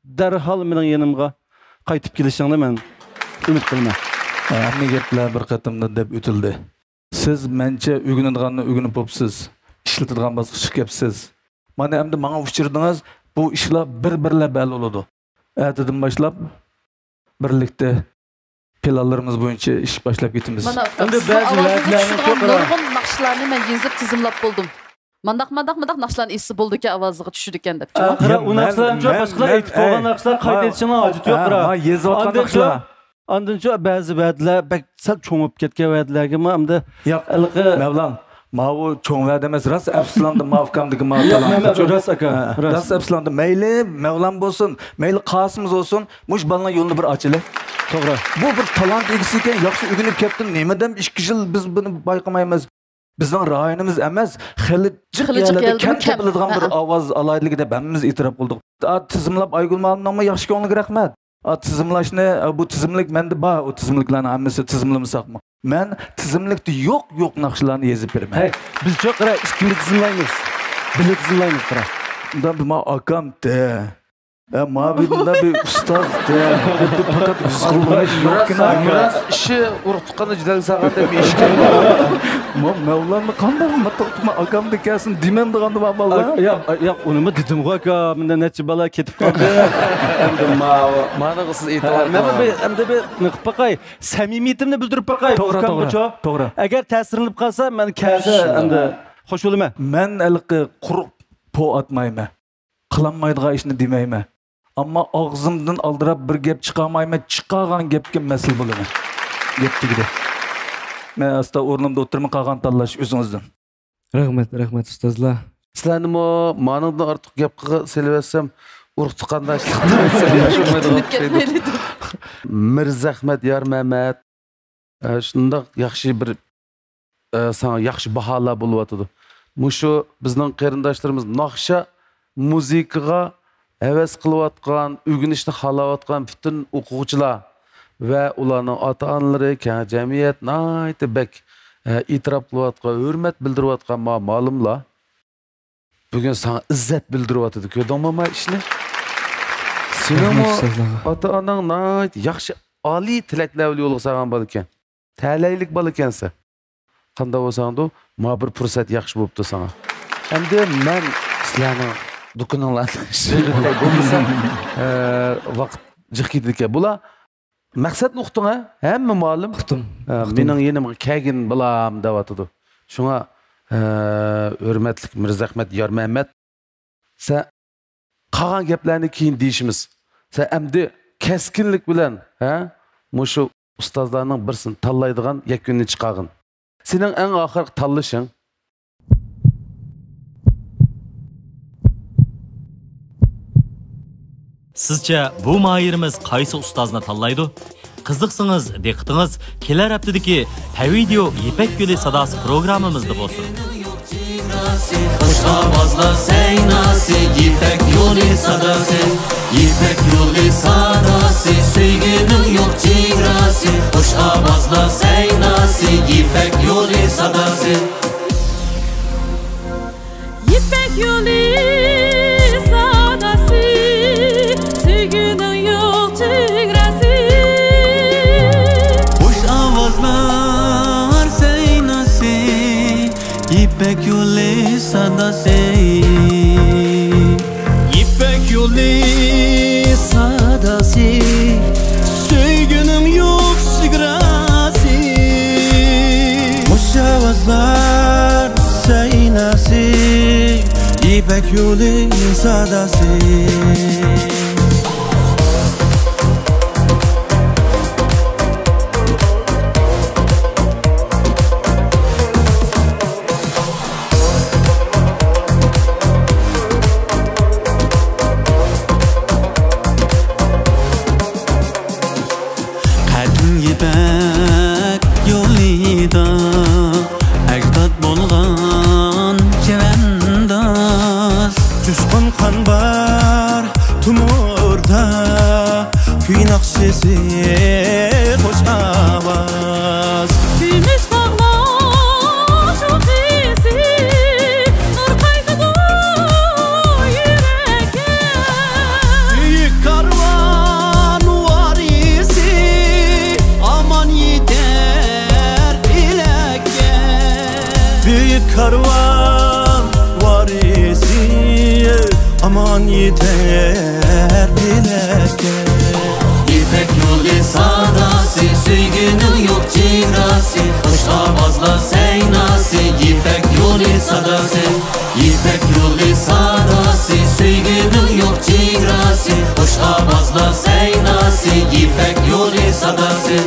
دەرھال مېنىڭ يېنىمغا قايتىپ كېلىشىڭنى مەن ئۈمىد قىلىمەن. ھەممە گەپلەر بىر قېتىمدا دەپ ئۆتۈلدى. سىز مەنچە ئۆگىنىدىغاننى ئۆگىنىپ بوپسىز، ئىشلىتىدىغان باسقۇچقا كەپسىز. مانا ئەمدى ماڭا ئۇچرىدىڭىز، بۇ ئىشلار بىر-بىرلەپ ھەل بولىدۇ. ئەتىدىن باشلاپ بىرلىكتە پىلانلىرىمىز بويىچە ئىش باشلاپ كېتىمىز. مانا، ئۇكام، ئەمدى سىزنىڭ بەزى ئاۋازىڭىزغا چۈشىدىغان نۇرغۇن ناخشىلارنى مەن يېزىپ تىزىملاپ بولدۇم. مانداق، مانداق، مانداق ناخشىلارنى ئېيتسا بولىدىكەن، ئاۋازىغا چۈشىدىكەن دەپ. ئە، قارا، ئۇ ناخشىلارنىچۇ، باشقىلار ئېيتىپ بولغان ناخشىلار قايتا ئېيتىشنىڭ ھاجىتى يوق، قارا. ئاندىنچۇ، ئاندىنچۇ بەزى ۋەدىلەر بەك سەل چوڭىيىپ كەتكەن ۋەدىلەرگىمۇ ئەمدى ياق، ھېلىقى مەۋلان، ماۋۇ چوڭ ۋەدە ئەمەس، راست ئەپسىلاندى، ماۋۇ ئۇكامدىكى ماۋۇ ياق، تالانت مەن، شۇ. راست ئاكا، ھە، راست. راست ئەپسىلاندى. مەيلى مەۋلان بولسۇن، مەيلى قاسىم بولسۇن، مۇشۇ بالىنىڭ يولىنى بىر ئاچىلى. توغرا. بۇ بىر تالانت ئىگىسى ئىكەن، ياخشى ئۆگىنىپ كەپتۇ. نېمىدەم ئىككى يىل بىز بۇنى بايقىمايمىز؟ بىزنىڭ رايونىمىز ئەمەس، خېلى جىق خېلى جىق يەرلەردە يەردە كەم كەم. تېپىلىدىغان بىر ھە. ئاۋاز ئالاھىدىلىكى دەپ ھەممىمىز ئېتىراپ قىلدۇق. ئا، تىزىملاپ ئايگۈل مۇئەللىمنىڭمۇ ياخشى كۆڭلىگە رەھمەت. ئا، تىزىملاشنى، ئا، بۇ تىزىملىك مەندە بار، ئۇ تىزىملىكلارنى ھەممىسى تىزىملىمىساقمۇ. مەن تىزىملىكتە يوق، يوق ناخشىلارنى يېزىپ بېرىمەن. ھەي، بىزچۇ، قارا، ئىككىمىز تىزىملايمىز. بىللە تىزىملايمىز، قارا. ئۇنداق بىر ما ئاكام دە. ھە، ما بىر مۇنداق بىر ئۇستاز دە. بىر پەقەت ھېس قىلمىغان ئىش يوقكىنا. مىراس ئىشى ئۇرۇق تۇغقاننى جۈدەلگە سالغان دەپ ئىش كەلدى. ما مەۋلاننى قانداق ما توختىما ئاكام دە كەلسۇن دېمەمدىغاندۇ ما باللا. ئا، ياق، ياق، ئۇنىمۇ دېدىمغۇ ئاكا، مۇنداق نەچچە بالا كېتىپ قالدى. ئەمدى ما-، مانىغا سىز ھە، ئېتىبار مەن قىلىڭ. بىر، ئەمدى بىر نېمە قىلىپ باقاي، سەمىمىيىتىمنى بىلدۈرۈپ باقاي، توغرا، ئۇكامغىچۇ. توغرا، توغرا. ئەگەر تەسىرلىنىپ قالسا، مەن كەلسە ئىنشاللا. ئەمدى خوش بولىمەن. مەن ھېلىقى قۇرۇق پو ئاتمايمەن. قىلالمايدىغان ئىشنى دېمەيمەن. ئەمما ئاغزىمدىن ئالدىراپ بىر گەپ چىقارمايمەن، چىقارغان گەپكە مەسئۇل بولىمەن. گەپ تۈگىدى. مەن ئاستا ئورنۇمدا ئولتۇرىمەن، قالغان تاللاش ئۆزىڭىزدىن. رەھمەت، رەھمەت ئۇستازلار. سىلەرنىمۇ مانىڭدىن ئارتۇق گەپ قىلغا-، سېلىۋەتسەم، ئۇرۇق تۇغقانداشلىقتا سەپدىشى بولمايدىغان تىنىپ كەتمەيلى دەپ. مىرزەخمەت يارمەمەت، ئە، شۇنداق ياخشى بىر، ئە، ساڭا ياخشى باھالار بولۇۋاتىدۇ. مۇشۇ بىزنىڭ قېرىنداشلىرىمىز ناخشا مۇزىكىغا ھەۋەس قىلىۋاتقان، ئۆگىنىشنى خالاۋاتقان پۈتۈن ئوقۇغۇچىلار ۋە ئۇلارنىڭ ئاتا-ئانىلىرى، كەڭ جەمئىيەت ناھايىتى بەك، ئە، ئېتىراپ قىلىۋاتقان، ھۆرمەت بىلدۈرۈۋاتقان ما-، مالىملار بۈگۈن ساڭا ئىززەت بىلدۈرۈۋاتىدۇ. كۆردۈڭمۇ ما ئىشنى؟ سېنىڭمۇ رەھمەت ئۇستازلارغا. ئاتا-ئاناڭ ناھايىتى ياخشى، ئالىي تىلەكلەر بىلەن يولغا سالغان بالىكەن. تەلەيلىك بالىكەنسەن. قانداق بولساڭدۇ، ما بىر پۇرسەت ياخشى بوپتۇ ساڭا. ئەمدى مەن سىلەرنىڭ دۇكىنىڭلارنى بولمىسا، ئە، ۋاقىت جىق كېتىدىكەن. بۇلار مەقسەتنى ئۇقتۇڭ ھە؟ ھەممە مۇئەللىم. ئۇقتۇم. ئە، ئۇقتۇم. مېنىڭ يېنىمغا كەلگىن بالام دەۋاتىدۇ. شۇڭا، ئە، ھۆرمەتلىك مىرزەخمەت يارمەمەت، سەن قالغان گەپلەرنى كېيىن دېيىشىمىز. سەن ئەمدى كەسكىنلىك بىلەن، ھە، مۇشۇ ئۇستازلارنىڭ بىرسىنى تاللايدىغان يەكۈننى چىقارغىن. سېنىڭ ئەڭ ئاخىرقى تاللىشىڭ. سىزچە بۇ ماھىرىمىز قايسى ئۇستازنى تاللايدۇ؟ قىزىقسىڭىز، دىققىتىڭىز كېلەر ھەپتىدىكى پەۋىدىيو يىپەك يولى ساداسى پروگراممىمىزدا بولسۇن. خۇش ئاۋازلار سەيناسى، يىپەك يولى ساداسى. يىپەك يولى ساداسى، سۆيگۈنىڭ يوق چېگراسى. خۇش ئاۋازلار سەيناسى، يىپەك يولى ساداسى. يىپەك يولى ساداسى، سۆيگۈنىڭ يوق چېگراسى. خۇش ئاۋازلار سەيناسى، يىپەك يولى ساداسى. يىپەك يولى ساداسى، سۆيگۈنىڭ يوق چېگراسى. خۇش ئاۋازلار سەيناسى، يىپەك يولى ساداسى. قەدىم يىپەك يولىدا ئەجداد بولغان چەۋەنداز. جۇشقۇن قان بار تومۇردا، كۈي ناخشىسى، خۇش ئاۋاز. كۈمۈش تاغلار شوخىسى، نۇر قايتىدۇ يۈرەككە. بۈيۈك كارۋان ۋارىسى، ئامان يېتەر پەلەككە. بۈيۈك كارۋان ۋارىسى، ئامان يېتەر پەلەككە. يىپەك يولى ساداسى، سۆيگۈنىڭ يوق چېگراسى. خۇش ئاۋازلار سەيناسى، يىپەك يولى ساداسى. يىپەك يولى ساداسى، سۆيگۈنىڭ يوق چېگراسى. خۇش ئاۋازلار سەيناسى، يىپەك يولى ساداسى.